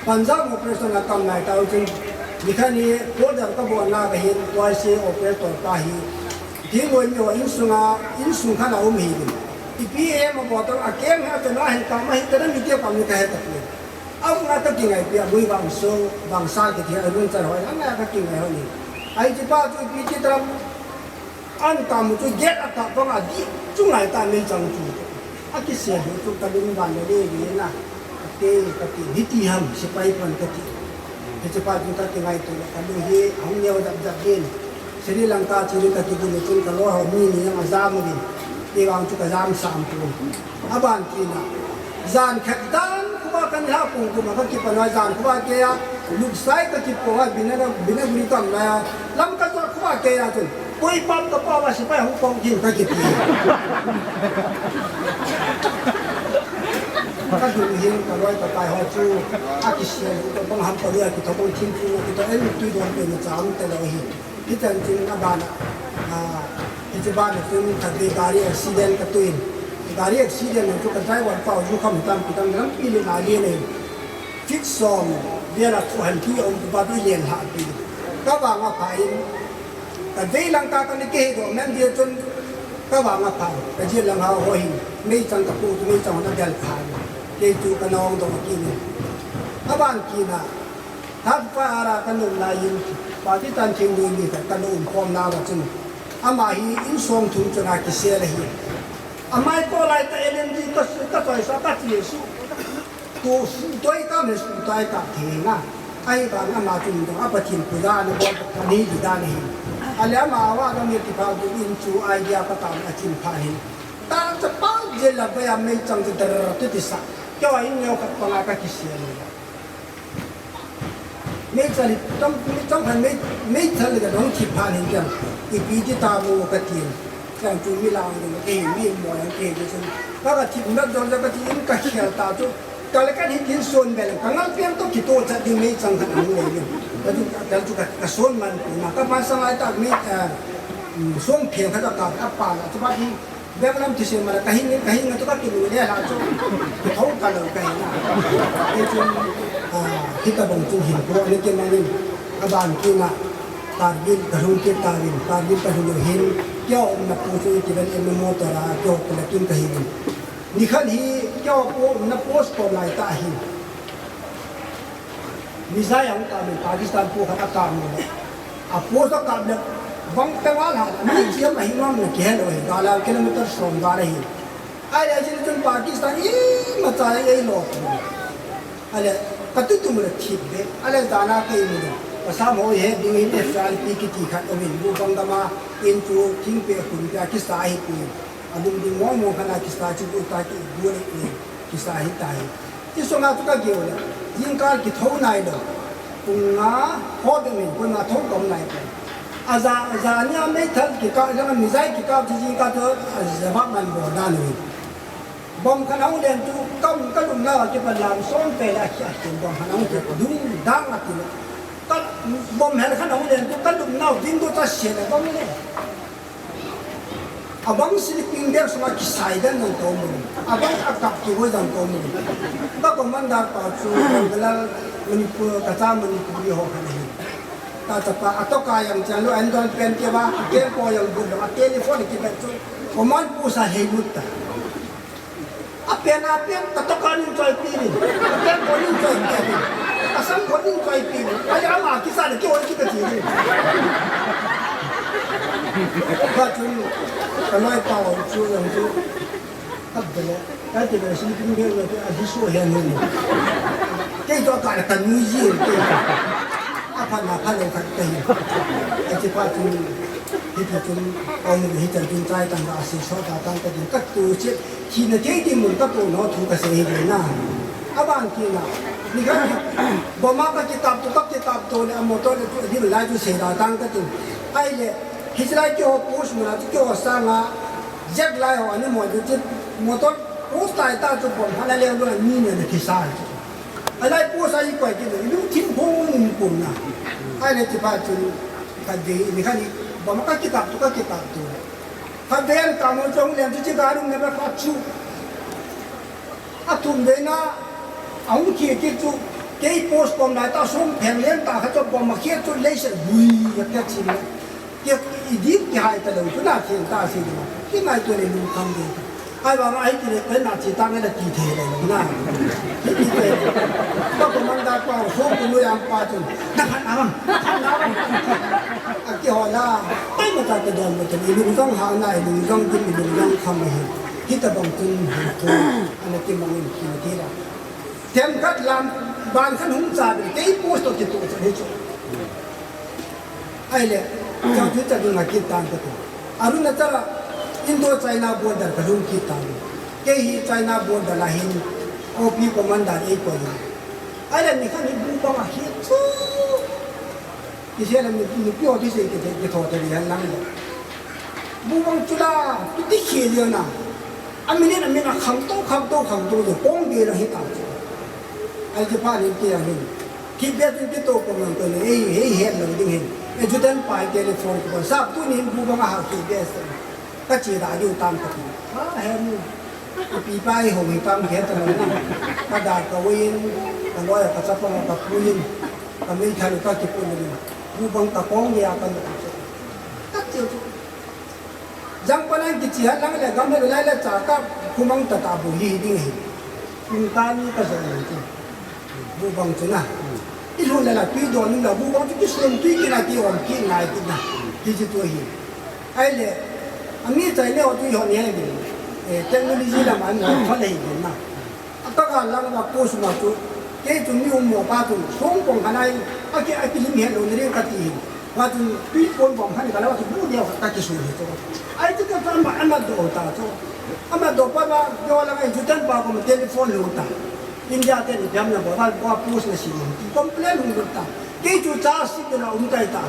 Punjab operation a kam lai tau chun, nikhat ni order ka bol na ka hin, Y C A operator pa hi. Ti mo ni o insung a, insung khat a um hi ni. Ipi em a bol tang a kem ha ta na hin ka ma hi ta na mi te pa mi ka he ta ni. A na ka ki ngai pi a mui bang so, bang sa ki ti a nun cha hoi, a na ka ki ngai ho ni. Ai ti pa tu ipi ti tra An tamu chu gate a kap banga di chu ngai ta meichang chu. A kisel ho chu ka lung ban le le le na. Ka te ka ti hiti ham sipai pan ka ti. Hiche pa chu ka ti ngai tu ka lung hi hung neo dap dap din. Sri Lanka chu ka ti bu chun ka lo ho mi ni yang a jam din. Ti vang chu ka jam sam tu. Aban tina. Jan khat dan khuba kan ha pung kuma ka kipan a jan khuba ke a. Luksai ka kipo a bina bina guri kam na. Lam ka to khuba ke a chun. Koi pam ka pa va sipai hung pong kin ka kiti. Ka dun hin ka loi ka pai ho chu. A kisel ka bang ham ka loi a kito bang thin thin a kito en tu don pe na cham te lo hi. Hichan chun abana, ah, hiche bana chun ka gari accident ka tuin. Gari accident chu ka driver pa u chu kham tam pi tam lampi le na le le. Fix som, dia la chu han ti om pa tu len ha pi. Ka vang a pha in, ka vei lang ka ka ni ke do men dia chun ka vang a pha. Ka jil lang ha ho hin, meichang ka pu, meichang na del pha. Ke chu ka nong do ki ni. Aban kina, Thirty-five R R a ka nung lai in, Pakistan thing lui mi khat ka nung khom na va chun. Ama hi insung thum chun a kisel ahi. Amai ko lai ta L M D ka su, ka soi sa ka chi su. Tu su toi ka me su tai ka the na. Ai ba na ma chun do a Pathen puja na bol ka ni di da ni. Ale ama wa ka mi ti pha du in chu idea ka ta na chin pha ni. Ta cha pa je la ba ya meichang tu dar tu ti sa. Kyo in yo ka pa ka kisel. Meichang hi, chang, meichang khan mei, meichang le ka dong thi phan hin chang. Ipi ti ta mo ka tin. Chang chu mi lang dong ka hin, mi mo yang ke ke chun. Ka ka thi na dong ka thi in ka khel ta chu. Ka le ka hin tin son bel. Ka ngal piang to ki to cha ding meichang khan ang le ni. Ka chu, ka chu ka, ka son man na. Ka pa sang ai ta mei, eh, mm, son phiang kha ta ka, ka pa la. Chu ba hi Bek lam ti se mara ka hin, ka hin tu ka ki lu le la chu. Ki thou ka lo ka hin na. Ke chun, ah, hita bang chun hin ko ni ke manin. Aban kina Kargil ka hung kit ta vin, Kargil ka hung hin. Kyo na pu chu ti ben em motor a, kyo ka la kin ka hin. Ni khan hi, kyo ko na post ko lai ta hin. Missile a hung kap le Pakistan pu khat a kap le. A pu khat a kap le bang teng a la, mi chiam a hi ngam le kihel o hi, gal a kilometer som gal a hi. Ahile, ajin chun Pakistan imacha ei lo. Ahile, ka tutu mu le thip be. Ahile, dana ka imu le. Ka sam ho he ding in F R P kiti khat o min bu bang dama in chu thing pe khun pe a kisa hi pu. A lung ding mong mong khat a kisa chu bu ta ki bu le. Kisa hi tai. Ti sunga chu ka geo le. Jingkal kithou nai lo. Pung nga ho de min pung nga thou kom nai lo. Aja, aja nia meithal kikap, jang missile kikap chu jingkal chu, a, jawab man bol dan u. Bomb khat hung len chu kam ka lum nau a kipan lam som pe le a khi a khi bomb khat hung chu dung dang a ti le. Ka bomb hel khat hung len chu ka lum nau ding do ta se le bomb le. Abang sleeping bag sunga kisai dan nang to mun. Abang akap kivoi dan to mun. Ka commander pa chu Bangalore, Manipur, kacha Manipuri ho khan ahi. Ta chapa atoka yang chang lo an don pen ke ba, ke ko yang bu lo, a telephone ki bet chu. Command post a hei mut ta. Apen, apen, katoka nin choi pi nin. Apen ko nin choi pi nin. Asam ko nin choi pi nin. Ahile ama kisa le kihoi kit ta chi nin. Kachun, kaloi pa chu jong chu, abdele, kati le si kin be le, a si so he no. Kei to ka le kanu ji, kei. Apha na pha lo khat kei. Ati pa chu, hiti chun, ong hiti chun chai tang ka si so ta tang ka din ka tu che, thina thei ding mun ka tu no thu ka sei hi na. Aban kina. Ni ka, boma ka kitap tu, ka kitap tu le, a motor le tu, di lai tu sei da tang ka tu. Ai le, Hiche lai keiho post muna chu keiho sanga, Jack lai ho ani mo chu, chu motor post tai ta chu bom hana leu lou ni ne na kisa chu. Alai post ai koi ki lu thim hung pum na. Ai le ti pa chu ka de ni ka ni bom ka kitap tu ka kitap tu. Ka de an ka mo chu lem chu chi ga rum ne ba pa chu. Athum veina, ahung khi khi chu, kei post kom lai ta sum pheng len ta kha chu bom a khi chu lei se bui ya ka chin le. Ke i dim ki hai ta lo chu na thien ta si lo. Ki ngai tu le lu kham de. Ai ba ai ki le pe na chi ta ngai la ti the le lo na. Ki ti pe. Ba ko man da pa so ku lu yang pa chu. Na phan na bang. Na phan na bang. A ki ho la. Ai ma ta ke don mo te lu jong ha na lu jong ki lu jong kham he. Hitabang tun hi tu ana kimangin kina tila. Themkhat lam ban khan hung cha be kei post to kitu cha hi chu. Ai le, chang chu cha ding a kit tan ka tu. Aruna chara Indo China border ka lung kit tan. Kei hi China border la hin O P commander ei ko. Ai le ni khan hi bu bang a hi chu. Kisei le mi, mipi ho kisei kithei, kithou tei ding lang le. Bu bang chu la, tu ti khi lian na. A minute a minute a kham to, kham to, kham to, yo kong de la hi ta chu. Ai chu pa ni ti a hin. Ki be tu ti to ko man to ni, ei, ei het lo ding hin. E ju den pa telephone ko. Sa tu ni bu bang a ha ki be se. Ka che da diu tam ka ti. Ha, he mu. Ka pi pa i hong hi tam he ta na. Ka da ka win, ka loi ka chapa ka pu in, ka mei thalu ka ki pu ni. Bu bang ka kong ya ka lo. Ka che chu. Jang pa nang ki chi ha lang le gam le lai le cha ka khu mang ta ta bu hi ding hi. Kum ta ni ka zo ni chu. Bu bang chu na. I lhun le la tui don ni la bu bang chu ki sun tui ki na ki om ki ngai ki na. Ki chi tu hi. Ai le, a mi chai le o tu hon he ni. Eh, technology lam an hon hon le hi na. A ta ka lang ma ko su ma tu. Kei tu mi um mo pa tu. Song kong hanai. A ki, a ki lim he lo ni ring ka ti. Wa tu tui pon bong han ka la wa tu bu dia ka ki su ni tu. Ai tu ka ta ma, ama do ta tu. Ama do pa ma, do la ngai ju tan pa ko ma telephone lo ta. India te ni jam na bo, ba, ba post na si mo. Complain hung ta. Kei chu cha si tu na um tai ta.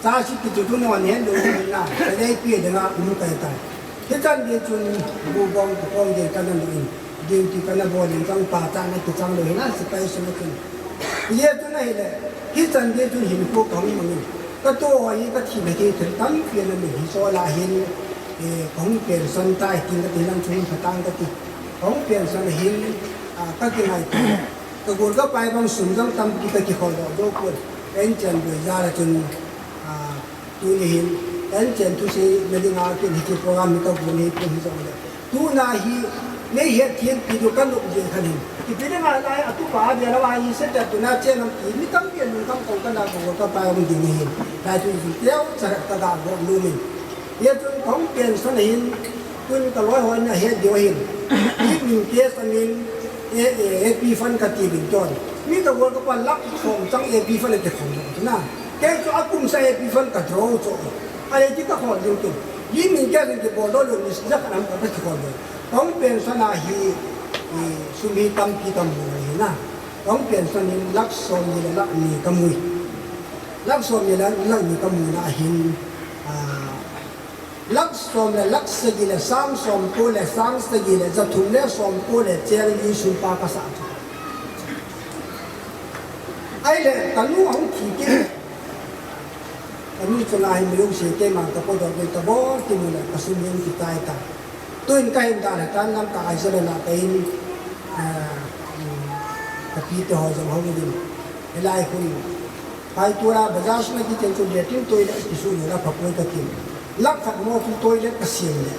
Cha si ti chu tu no ne lo na, ka dei pi de nga um kai ta. Hichan din chun bu bong ko kong de ka na in. Din ti ka na bo din chang pa cha na ti chang lo na si kai su na chun. Ye tu na hi le. Hichan din chun hin ko kong mo ni. Ka to wa yi ka thi na ke thil tam pi na mi hi so la hin. E kong pension tai tin ka tin lang chun ka tang ka ti. Kong pension hin a ka ki ngai ta. Ka gol ka pai bang sum jong tampi ka kikhol doh doh pon. Ka inchen boi ja la chun, ah, tuni hin, ka inchen thusei na dinga kin hiche program hi ka gol hi pon hi jong le. Tuna hi, nei het thiem pi diu ka nop jing khan hin. Ipi dinga lai a tu pa bia la wa hi se ta tuna chen nam ti mi tampi lungkham kong ka na ka gol ka pai bang ding hin. Lai tu hi teu cha ka ga gol lu min. Hia chun kong pension hin, tun ka loi hoi na het diu hin. Hit min ke sa min, A P fund ka ti bin ton. Mi ka gol ka pa lakh som chang A P fund ke khom na. Kei chu a kum sa A P fund ka draw chu. A le ti ka khom ding kin. Hit min ke ding ke bol do lo ni sa ka nam ka ki khom do. Kong pension a hi, i, sum hi tampi tam mu hi na. Kong pension hin lakh som ni le lakh ni ka mu. Lakh som ni le lakh ni ka mu na hin, ah, Lakh som le lakh sagi le sang som ko le sang sagi le za thum le som ko le cheng li sum pa ka sa chu. Ai le ka nu hung thi kit. Ka nu chu la hin mi hung si te ma ka po do ke ta bo ti mu le ka sum yin ki tai ta. Tuin ka hin da le kan lam ka ai sa le la ka in, ah, ka pi te ho jong hung din. Hilai hun. Pai tura bazar suna ki chen chu latrine toilet ki su ni la pha poi ka tin. Lakh khat mo chu toilet ka siam le.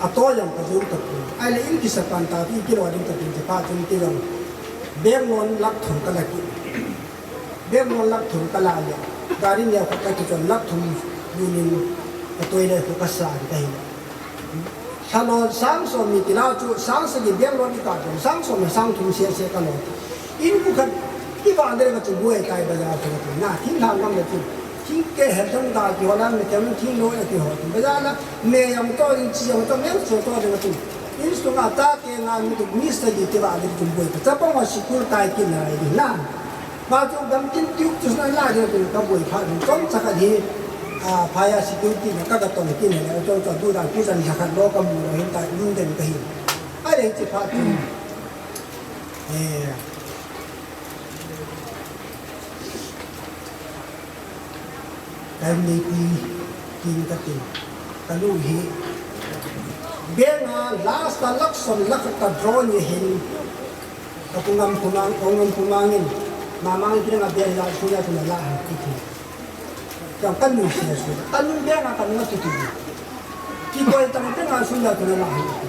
A to jong ka jong ka pu. Ai le in ki sa pan ta ti ki lo ding ka tin te pa chun ti jong. Bank loan lakh thum ka la ki. Bank loan lakh thum ka la le. Gari ne ka ka ti chun lakh thum. Tunin ka toilet khu ka san ka hi. Lha lon sang som ni ti la chu sang sagi beng lon ni ka chu sang som ni sang thum se se ka lon. In khu khat i vang de ka chu buai kai bazar chu ka tu na thing thang kam le chu. Thing ke he thang da ki ho la me thang thing lo e ki ho. Bazar la me yang to in chi yang to me so to de ka chu. In sunga ta ke nga mi tu mi sagi ti vang de chu buai ka. Chapang wa sikul tai kin na i na. Ba chu gam tin tiu chu na la de tu ka boi pha ni chom cha ka hi, a, phaya security na ka ka tong tin le chom cha du da ku jan ya khat lo ka mu lo hin ta lung den ka hi. A le chi pha chu. Eh. Ka ni pi kin ka tin. Ka lu hi. Beng a last ka lak som lak ka draw ni hin. Ka pungam pumang, pungam pumangin, mamang kira nga biar la suya kuna la ha kiti. Yang kan ni siya suya. Kan ni biar nga kan nga tutu. Ki koi tang te nga suya kuna la ha kiti.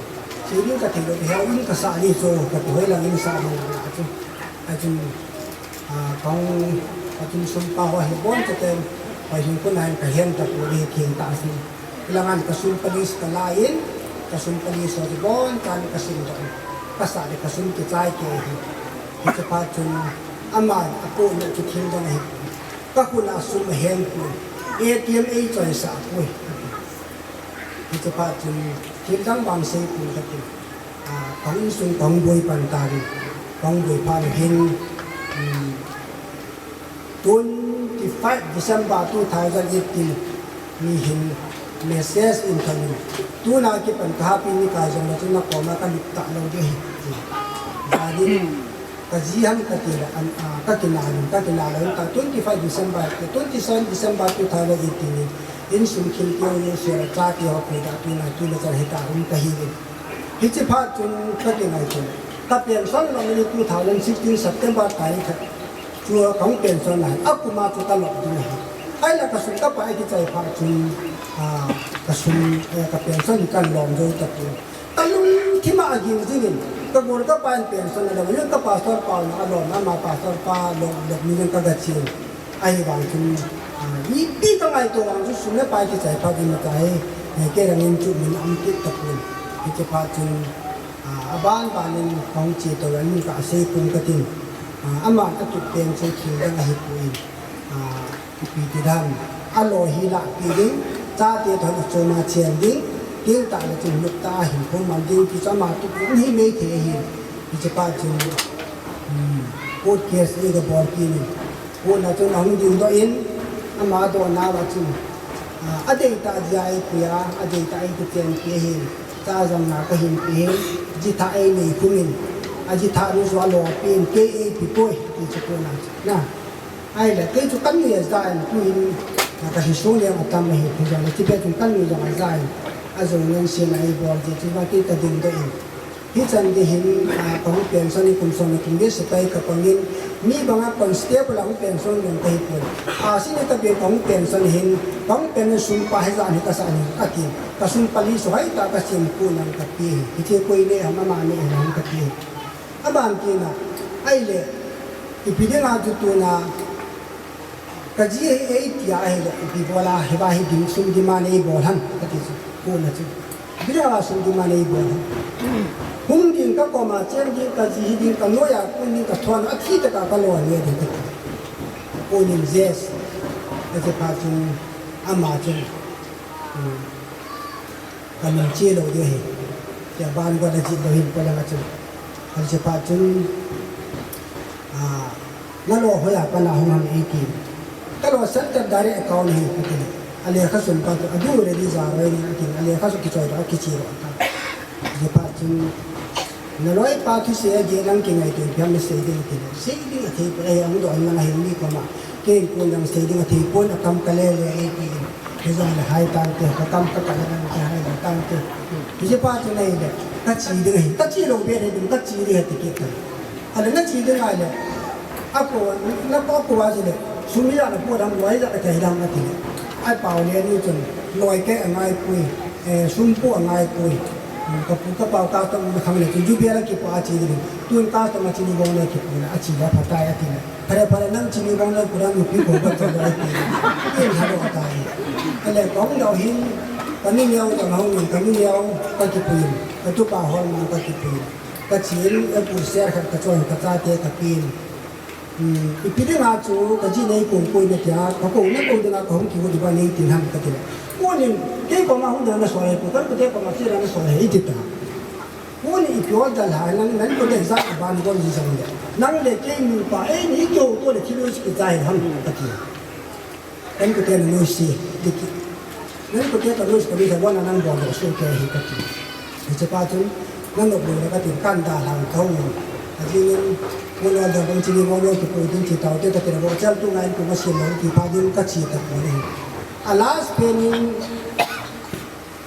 Sini ka tilo, ya un ka sa ni so, ka tu hoi lang in sa ni la tu. Atin, ah, kong, atin sum pa ho hi bon te ten, pa hin kuna ka hen ta pu ni kin ta si. Ilangan ka sum pali sa ka lain, ka sum pali sa di bon, kan ka sum don. Ka sa di ka sum ki chai ke hi. Hi ka pa chun, ama, a po na chu thil don hi. Ka kuna sum hen ku. A T M ei choi sa ku. Hi ka pa chun, thil dang bang sei ku ka ti. Ah, kong sung kong boi pan ta di. Kong boi pan hin, hmm, twenty-five December two thousand eighteen ni hin message in khan in. Tuna kipan ka happy ni ka jong na tuna koma ka lut ta lo de hi. Jadi ka ji ham ka ti la an, ah, ka kina lo, ka kina lo ta twenty-five December, twenty-seven December two thousand eighteen ni in sum kin kyo ni sera cha ki ho ku da tuna tuna cha he ta hum ka hi ni. Hichi phat chun ka ti ngai chun. Ka pension lo ni two thousand sixteen September tarik khat. Chu ka hung pension lai. A kuma chu ka lop ding ahi. Ai la ka sum ka pa ai ki chai phat chun, ah, ka sum, eh, ka pension kan lom jo ta tu. Ka lungthim a ging jing in. Ka bor ka pa in pension la, ka pastor pa na lom, ama pastor pa lom, lom ni ka ga chin. Ahivang chun, ah, ipi ka ngaito vang chu sum le pai kichai phat in akai, eh, kei rangin chu min um kit tapon. Hiche phat chun, ah, aban ban in kahung che to in ka sei pum katin. Ah, ama atup pen chu thil dang ahipoi. Ah, ipi ti dam. Alo hi lahpi ding, chate toh achom a chen ding, tin tah le chun nop tah a hinkho man ding, ti chu ama tup in hi mei thei ahi. Hiche phat chun, hmm, court case ei ka bol kit in. Court a chun ahung dingdoh in, ama dohna uva chun, ah, adeitah jeh a eipui a, adeitah eikichenpi ahin, cha jamna kahin pe ahin, jitha einei khum in, ajitha nu chu alo pen, kei eipe poi, ti chu court a chun. Na, ahile, kei chu kanui aja in, tuhin, ah, kahi sung leng atam ahi, hijongle, chupet chun kanui jong aja in, ajou ngen sel a eibol jeh chun, kei kadingdoh in. Hichan gei hin, ah, kahung pension hi kum som le kum get sepai kapang in, mi banga constable a hung pension jong kahipon. Ah, sini tabang kahung pension hin, kahung pension sum pa hijat hi kasah in, atin. Kasum pali chu hoitah a kasim pon lang kape hi. Hiche koi nei ham ama nei ham kati. Aban tina, ahile, ipi dinga chu tuna, kaji hi eitia ahile, ipi bola, hiva hi dim, sum demand eibol ham, kati chu, court a chu. Ipi dinga sum demand eibol ham. Hung ding kakoma, chen ding kaji hi ding kanoiya, kon ding kathon, athi tah a kalo le ding kati. Court in yes. Hiche phat chun, ama chun. Hmm. Kanung che lou ding ahi. Tia ban gol ajih lou hin polanga chun. Hiche phat chun, ah, nalo hoiya pana hung ham eiti. Kalo Central Direct Account ahi kati le. Alekha sunpa chu adu ready ja roi ni atin. Alekha chu kichoi doh kiche doh ata. Hiche phat chun, naloipa thusei a geh lang kingaito in ipi ham nasei ding tile. Sei ding athei poi, ahung doh in lang ahin mi koma. Kei in kon lang sei ding athei pon, akam kale le eiti in. Hijongle hai tante, kakam kakale nang kihai le tante. Hiche phat chun ahile, kache ding ahi, kache lou be ahi ding, kache ding ahi ti kit tan. Ahile nache ding ahile, ako, na, ako a chule, sum hijat napo dam, loi hijat kathei dam ati le. Apao le ni chun, loi kei angaipoi, eh, sum po angaipoi. Ka pu ka pau custom na khang le chu, ju bia la kipa a chi ni. Tun custom a chi ni bong le kipa na a chi la phatai a ti le. Phare phare nang chi ni bong le ku dang nupi ko ka to le a ti le. Tin ha lo ta ni. Ka le kong dau hin, ka mi neo ka hong in, ka mi neo ka kipuin. Ka tu pa hol ma ka kipuin. Ka chin, a pu ser khat ka chon ka cha te ka pin. Hmm, ipi dinga chu ka ji nei kong koi na tia, ka kong na kong dinga ka hung kiu di ba nei tin ham ka ti le. Ko nin, kei koma hung dana so le, ko kan ko te koma chi dana so le, i ti ta. Ko ni ipi ol da la, nang, nang ko le za ka ban ko ni za le. Nang le kei nu pa, eh, ni kyo to le kilo si ki za ham ka ti. Kan ko te na noi si, di ki. Nan ko te ka noi si ka noi sa wana nan bol lo so ke hi ka ti. Hiche pa chun, nan nok lo ka ti kan da lang ka u. A jingin, ko lo da bang chi ni bol lo ki po din chi tau te ka ti na bo chal tu ngai ko ma si lo ki pa din ka chi ta ko ni. A last pen in,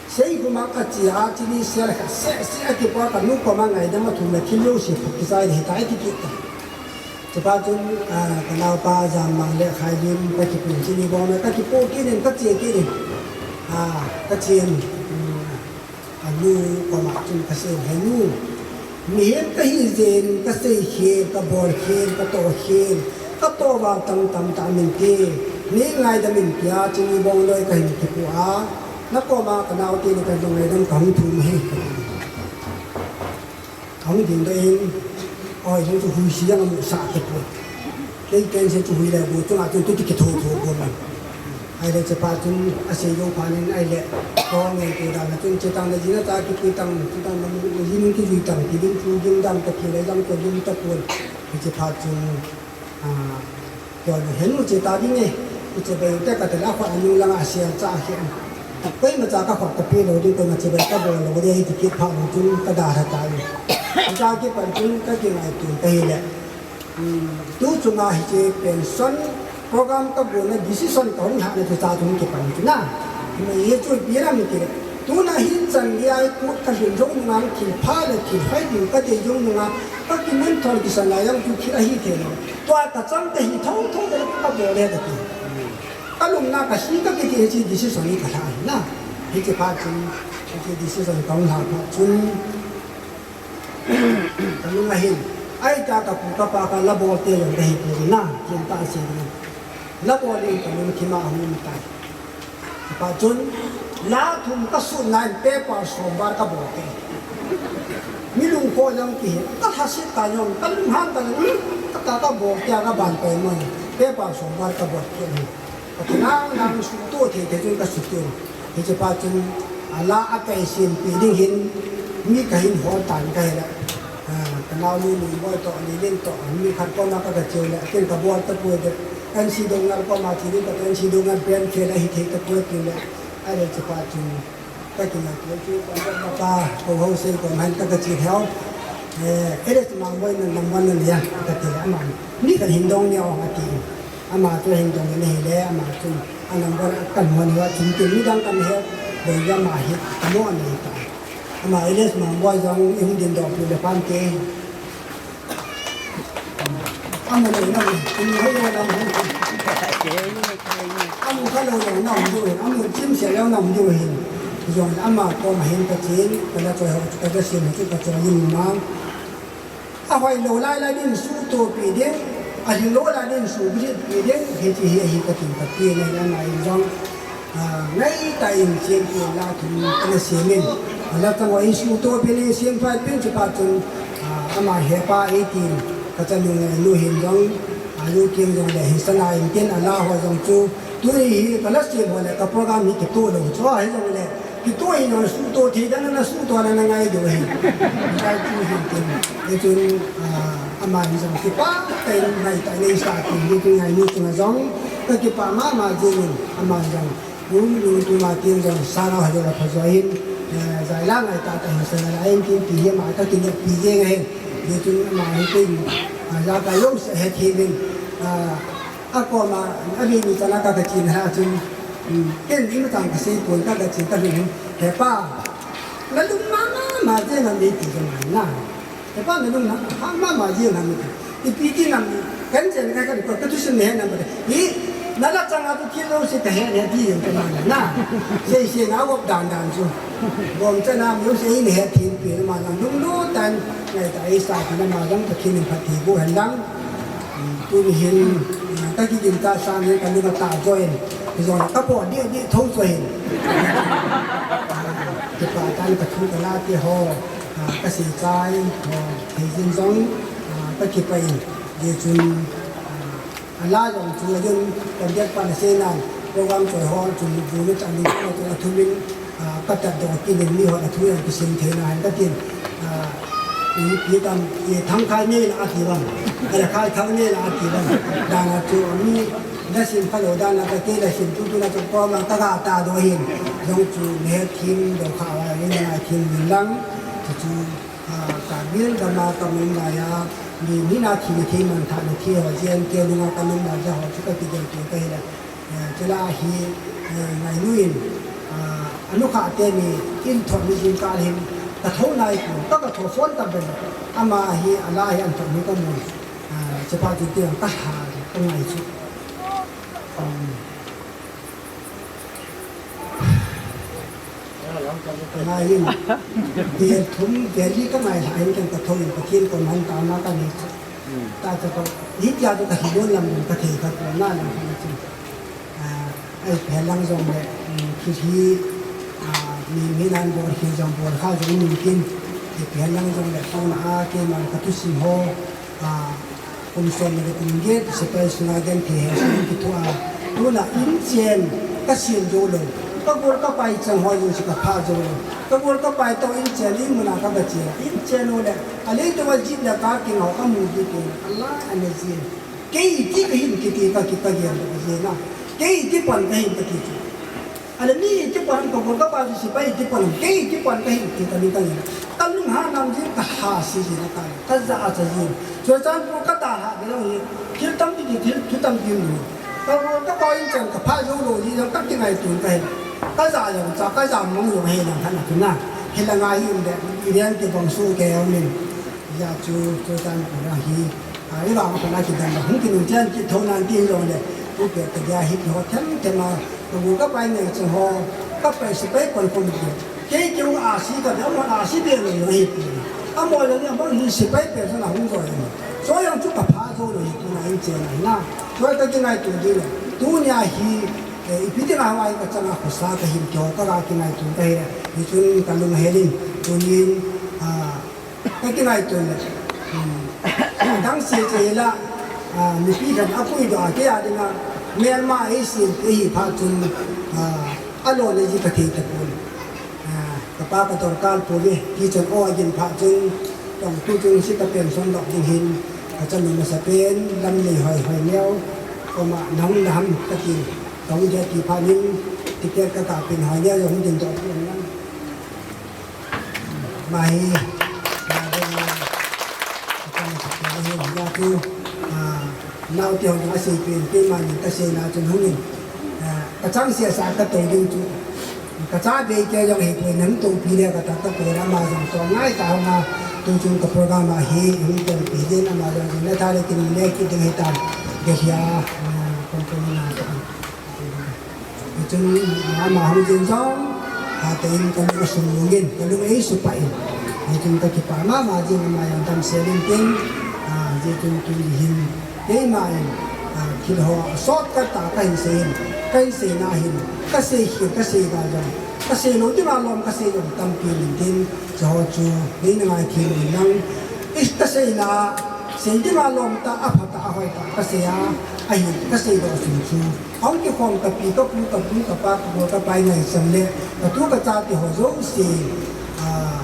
sei ko ma ka chi a chi ni sel ka se se a ki pa ka nu ko ma ngai da ma thu na ki lo si phu ki sai de ta ki ki ta. Chupa chun, ah, ka naopa Jammang le Khailim ka kipin chini bong le, ka kipo kit in, ka che kit in. Ah, ka che in, um, a nu koma chun ka sei, "He nu, mihem ka hi jeh in, ka sei khel, ka bol khel, ka to khel, ka to val tam tam ta min ti, nei ngaidam in tia, chini bong loi ka hin kipu a, na koma ka nao te ni ka ngaidam ka hung thum hi." Ahung ding doh in, oi, jong chu hui si jang amu sa te poi. Kei pen se chu hui le bu chunga chun tu ti kitho tho bol man. Ahile chepa chun asei jou phat in ahile, ko ngen tu dan chun chetang le jina ta kipui tang, chetang le jina kijui tang, kiding chu ding dam ta kile jang ko ding ta poi. Chepa chun Ah, koi na henu che ta ding e. Che bai te ka te la kho anu langa a sial cha he. Koi ma cha ka kho ka pe lo ding, koi ma che bai ka bol lo ding, ti kit pha lo chun ka da ha ta ni. Cha ki pan chun ka ki ngai tu ka hi le. Hmm, tu chunga hiche pension program ka bol na decision ka hung ha na tu cha tu ki pan tu na. Ma ye chu pi ram ki le. Tuna hin chan dia i kut ka hin jong nunga, thil pha le thil hai ding ka dei jong nunga, ka kimun thon kisan lai jong chu thil ahi thei lo. Tua ka chang ka hi thotho le ka bol le ka ti. Ka lungna ka hi ka kiti hiche decision hi ka la hi na. Hiche phat chun, hiche decision ka hung la phat chun, ka lung a hin, ai ta ka pu ka pa ka la bol te jong ka hi pu na, kin ta si na. La bol in ka lung ki ma hung ta. Chupa chun, la thum ka sut na in paper som bar ka bol te. Mi lungkho jong kihe, ka lhasit ta jong, ka lunghan ta jong, hmm, ka ta ka bol te a ka ban pai mo. Paper som bar ka bol te. Ka ti nang nang suto thei thei chun ka sut te. Hiche pa chun, a la a kai sin pi ding hin, mi ka hin hol tan ka hi la. Ah, ka nao nu Lungboi toh, Lilin toh, mi khat koma ka ka cheu le, ken ka bol ta poi de. N C Dongal koma thi ding ka, N C Dongal pen pen ahi thei ta poi ti le. Are chepa chun, ka ti na poi chu, ka ka ka, ko ho sei ko man ka ka chi theo. Eh, ere ma boi na number na ya, ka ti le ama. Ni ka hin dong ni o ka ti. Ama chu hin dong ni le, ama chu, a number kan mo ni wa chun ti ni dang kan he, dong ya ma hi, mo ni ta. Ama Elias Mangboi jong i hung ding doh pi le pan te. Amu le nam, amu hai le nam. Amu kha le nam diu hin, amu chim se le nam diu hin. Jong ama koma hin ka chin, ka la choi ho, ka la sim ho chu ka choi in ma. A hoi lou lai lai din sutoh pi ding, a hing lou lai din subrit pi ding, hiche hi ahi ka tin ka ti nai na nai jong. Ah, ngai ta in chen pi la thum ka na siam in. A la tang wa in sutoh pi le siam pai pin chu pa chun, ah, ama he pa eighteen, ka chanu nu hin jong, a lu king jong le hin sana in tin a la ho jong chu, tu hi ka la siam ho le ka program hi kituh lou chu ahi jong le, Kituh in jong sutoh thei dan na sutoh na na ngai diu ahi. Ngai tu hin tin. Hichun, ah, ama hin jong kipah tah in ngai tah in eisa tin, hichun ngai nu chunga jong ka kipah mama jing in ama jong. Lungtuma tin jong sana ha jong la pha jo hin, eh, jai la ngai tah tah hin sana la in tin ti hi ama ka kineppi jing ahi. Hichun ama hin tin, ah, ja ka jong se het hi min, ah, A koma, a ve ni chana ka ka chin ha chun, um, ken ni ma chang ka sei pon ka ka chin ka lung, "He pa, na lung ma ma ma je na ni ti ka ma na. He pa, na lung ma ma ma je na ni ti. Ipi ti na mi, kan je na ka ka ka tu sin he na ma. Ni, Nala chang a chu thil jouse kahe le ti jeng ka ma na. Sei sei na gop dan dan chu. Bom chana music in he thil pi na ma na lunglut tan. Ngai ta ei sa ka na ma jang ka khin in phat thei bu hen lang. Tuni hin, ah, ka kigin ta sang hin ka lunga ta join. Jong ka po di di tho join. Ah, kipa tan ka thu ka la ti ho. Ah, ka sei chai ho. Thei jin jong, ah, ka kipa in. Jeh chun, ah, a la jong chu a jun kan det pa na sei nan, program choi ho chu bu ni chan ni ho chu a thu min, ah, ka tat do ki len ni ho a thu yang ki sim thei na han ka tin, ah, i pi tam i thang khai ni la a ti bang, a la khai thang ni la a ti bang, dan a chu mi la sim ka lo dan a ka te la sim tu tu na chu ko ma ta ga ta do hin, jong chu ne thim do kha wa ni na thim min lang, chu chu Ah, Kargil gam a ka um lai a, mi, mi na thi, mi thi man tha, mi thi ho, J N K lunga ka um lai a ho, chu ka ti gel tu ka hi la. Eh, chu la hi, eh, ngai nu in, ah, anu kha te mi, in thon mi jing ka hin, ka tho nai ku, ka ka tho phone ka ben. Ama hi, a la hi an thon mi ka mu. Ah, chu pa chu ti ka ha, ka ngai chu. Um, Ngai in. Vel thum, vel li ka ngai lha in ken ka thong in Pathen kon man ta na ka ni. Ta cha ko, hi tia to ka hi don lam don ka thei ka ko na lam ka ni. Ah, ai phe lang jong le, mm, khi hi, ah, mi, mi nan bor hi jong bor kha jong min kin. Ai phe lang jong le, ko na a ke man ka tu sim ho. Ah, Kum som le kum get, sepai sunga genthei he, sum kithoa. Tuna inchen, ka sil jou lou. Ka gol ka pai chang ho jong chu ka pha jou lou. Ka gol ka pai to inchen, in muna ka ba che. Inchen u le, a le to wa jip le ka king ho ka mu ji te. Allah ana ji. Kei ti ka hin kiti ka ki ka gen ji na. Kei ti pan ka hin ka ki. Ale mi kipan ka bol ka pa si pai kipan, kei kipan ka hin ti ka ni ka ni. Ka lung ha nam jin ka ha si jin ka, ka ja a cha jin. Chua chan pu ka ta ha de lo hi. Thil tam ti ti thil, thil tam ti lu. Ka bol ka pa in chan ka pha jo lo ji, ka ti ngai tun ka hin. Ka ja jong cha, ka ja mong jong he lang khan a tu na. He la ngai in de, i rian ti bang su ke yong min. Ja chu, chu chan pu ra hi. A, i vang a pana ki dan la, hung ki nun chen ki thon nan ti jong le. Tu pe ka dia hi ki ho them them a. Ka bu ka pai ngai chu ho. Ka pai si pai kon kon ki. Kei ki u a si ka dia mo a si be lo hi pi. A mo le ni a mo hi si pai pe so na hung zo ni. So yang chu ka pha zo lo hi tu na in chen na. So ka ki ngai tu di le. Tu nia hi, eh, i pi ti na wa ka chang a ko sa ka hin ki ho ka ga ki ngai tu ka hi le. Ni chun ka lung helin. Tu nin, a, Ka kingaito le. Hmm. Dang se che la, ah, mipi khat a puidoh a kei a dinga, melma eisin kei hi phat chun, ah, alo le ji ka thei tapon. Ah, ka pa ka dorkar pouve, ti chun o a gin phat chun, tong tu chun si ka pension doh ding hin, ka chanu masapen, lam nei hoi hoi neo, koma nahung na ham ka ti, tong dia ti phat nin, ticket ka kapin hoi neo, hung din doh pon lang. Mahi, ah, dei, ah, ka chang sa ka hi, ya tu, ah, nau ti hong ka sei pen, pen man ka sei na chun hung in. Ah, ka chang sia sa ka to ding chu. Ka cha be ke jong hi pen nam to pi le ka ta ka ko na ma jong to ngai ka hong a, tu chun ka program a hi, hung to pi din ama jong na tha le kin le ki ding hi ta. Ke hia, ah, kon kon na ta. Hichun ama hung jin jong, ate in ka lung a sung lungin, ka lung ei supa in. Hichun ka kipa mama jin ama jong damsel in tin, ah, hichun tuni hin, keima in, ah, thil ho a sot ka ta ka hin sei in, ka hin sei na hin, ka sei hi, ka sei ga jong, ka sei lo ding a lom ka sei jong tampi in tin, cha ho chu, nei na ngai thim in lang, is ka sei na, sei ding a lom ta, a pha ta, a hoi ta, ka sei a, a hin, ka sei lo sung chu. Hung kikhom ka pi, ka pu, ka pu, ka pa, ka bu, ka pai ngai chang le, ka tu ka cha ti ho jouse, ah,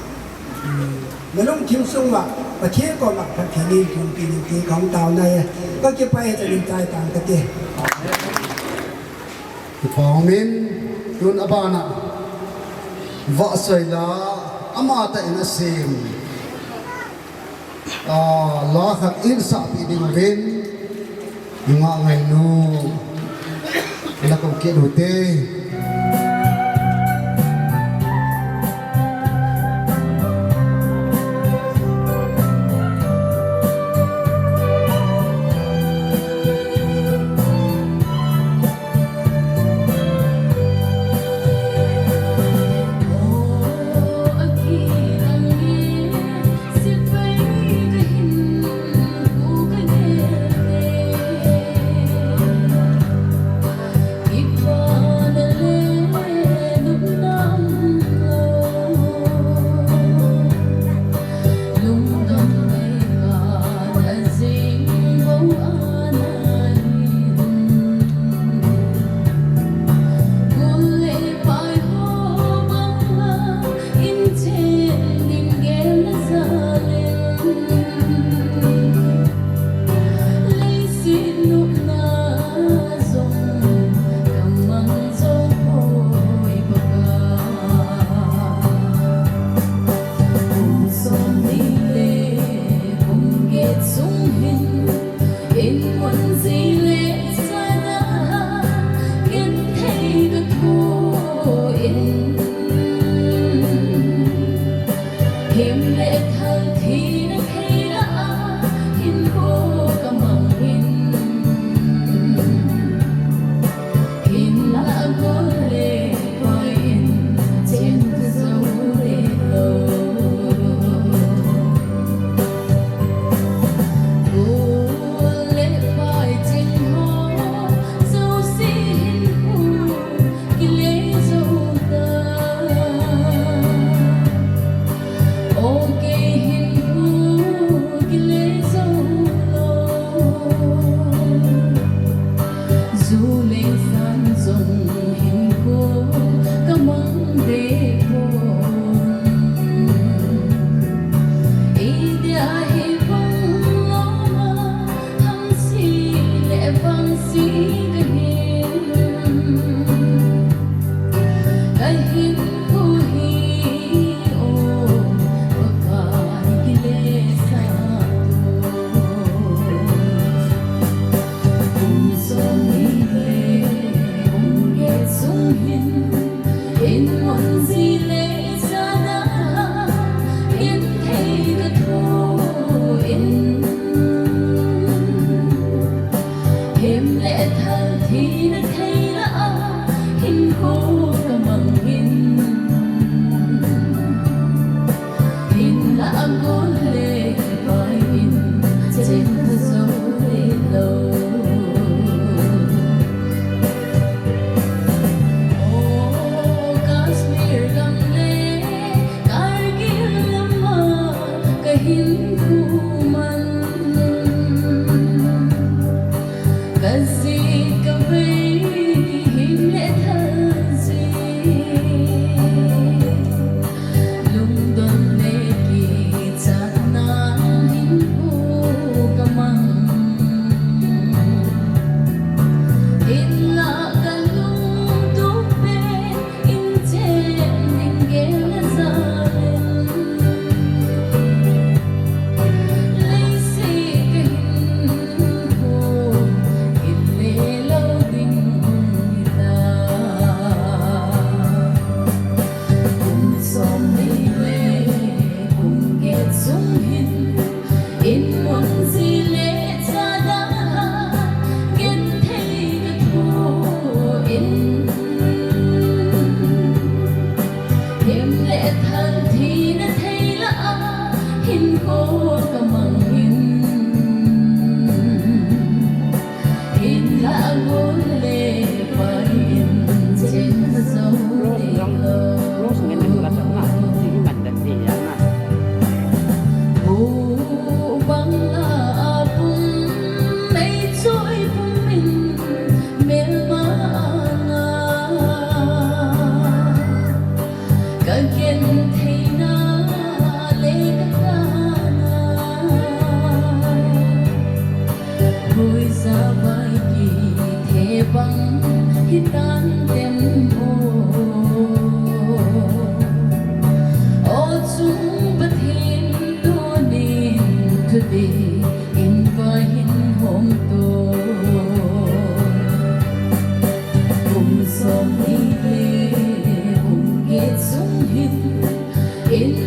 um, na lungthim sung uva, Pathen koma, Pathen in thum pi nin ti ka hung tao na e, ka kipah e, ka lim tai tang ka ti. Kipa um in, tun a bana, Vahsoila, ama tah in a sem. Ah, la khat in sahpeh ding uvin, Ngah Ngainu, la ko kit u te.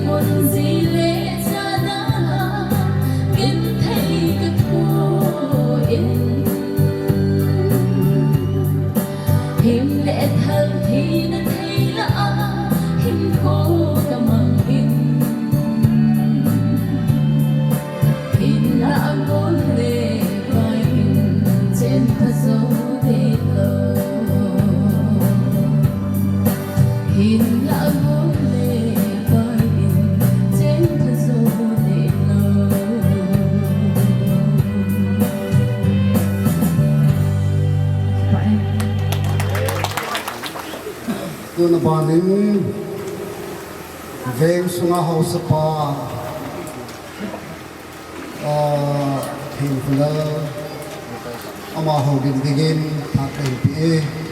Mun ji le cha dana, genthei ka thoh in. Him le thal thina thei lah a, hinkho ka mang in. Hinna a gol le pai in, chen pha zo deh lo. Hinna a gol le pai in, chen pha zo deh lo. Tuna ban in veng sunga haosapa, ah, Thingkholal, amaho gin dingin phat kahin pe e.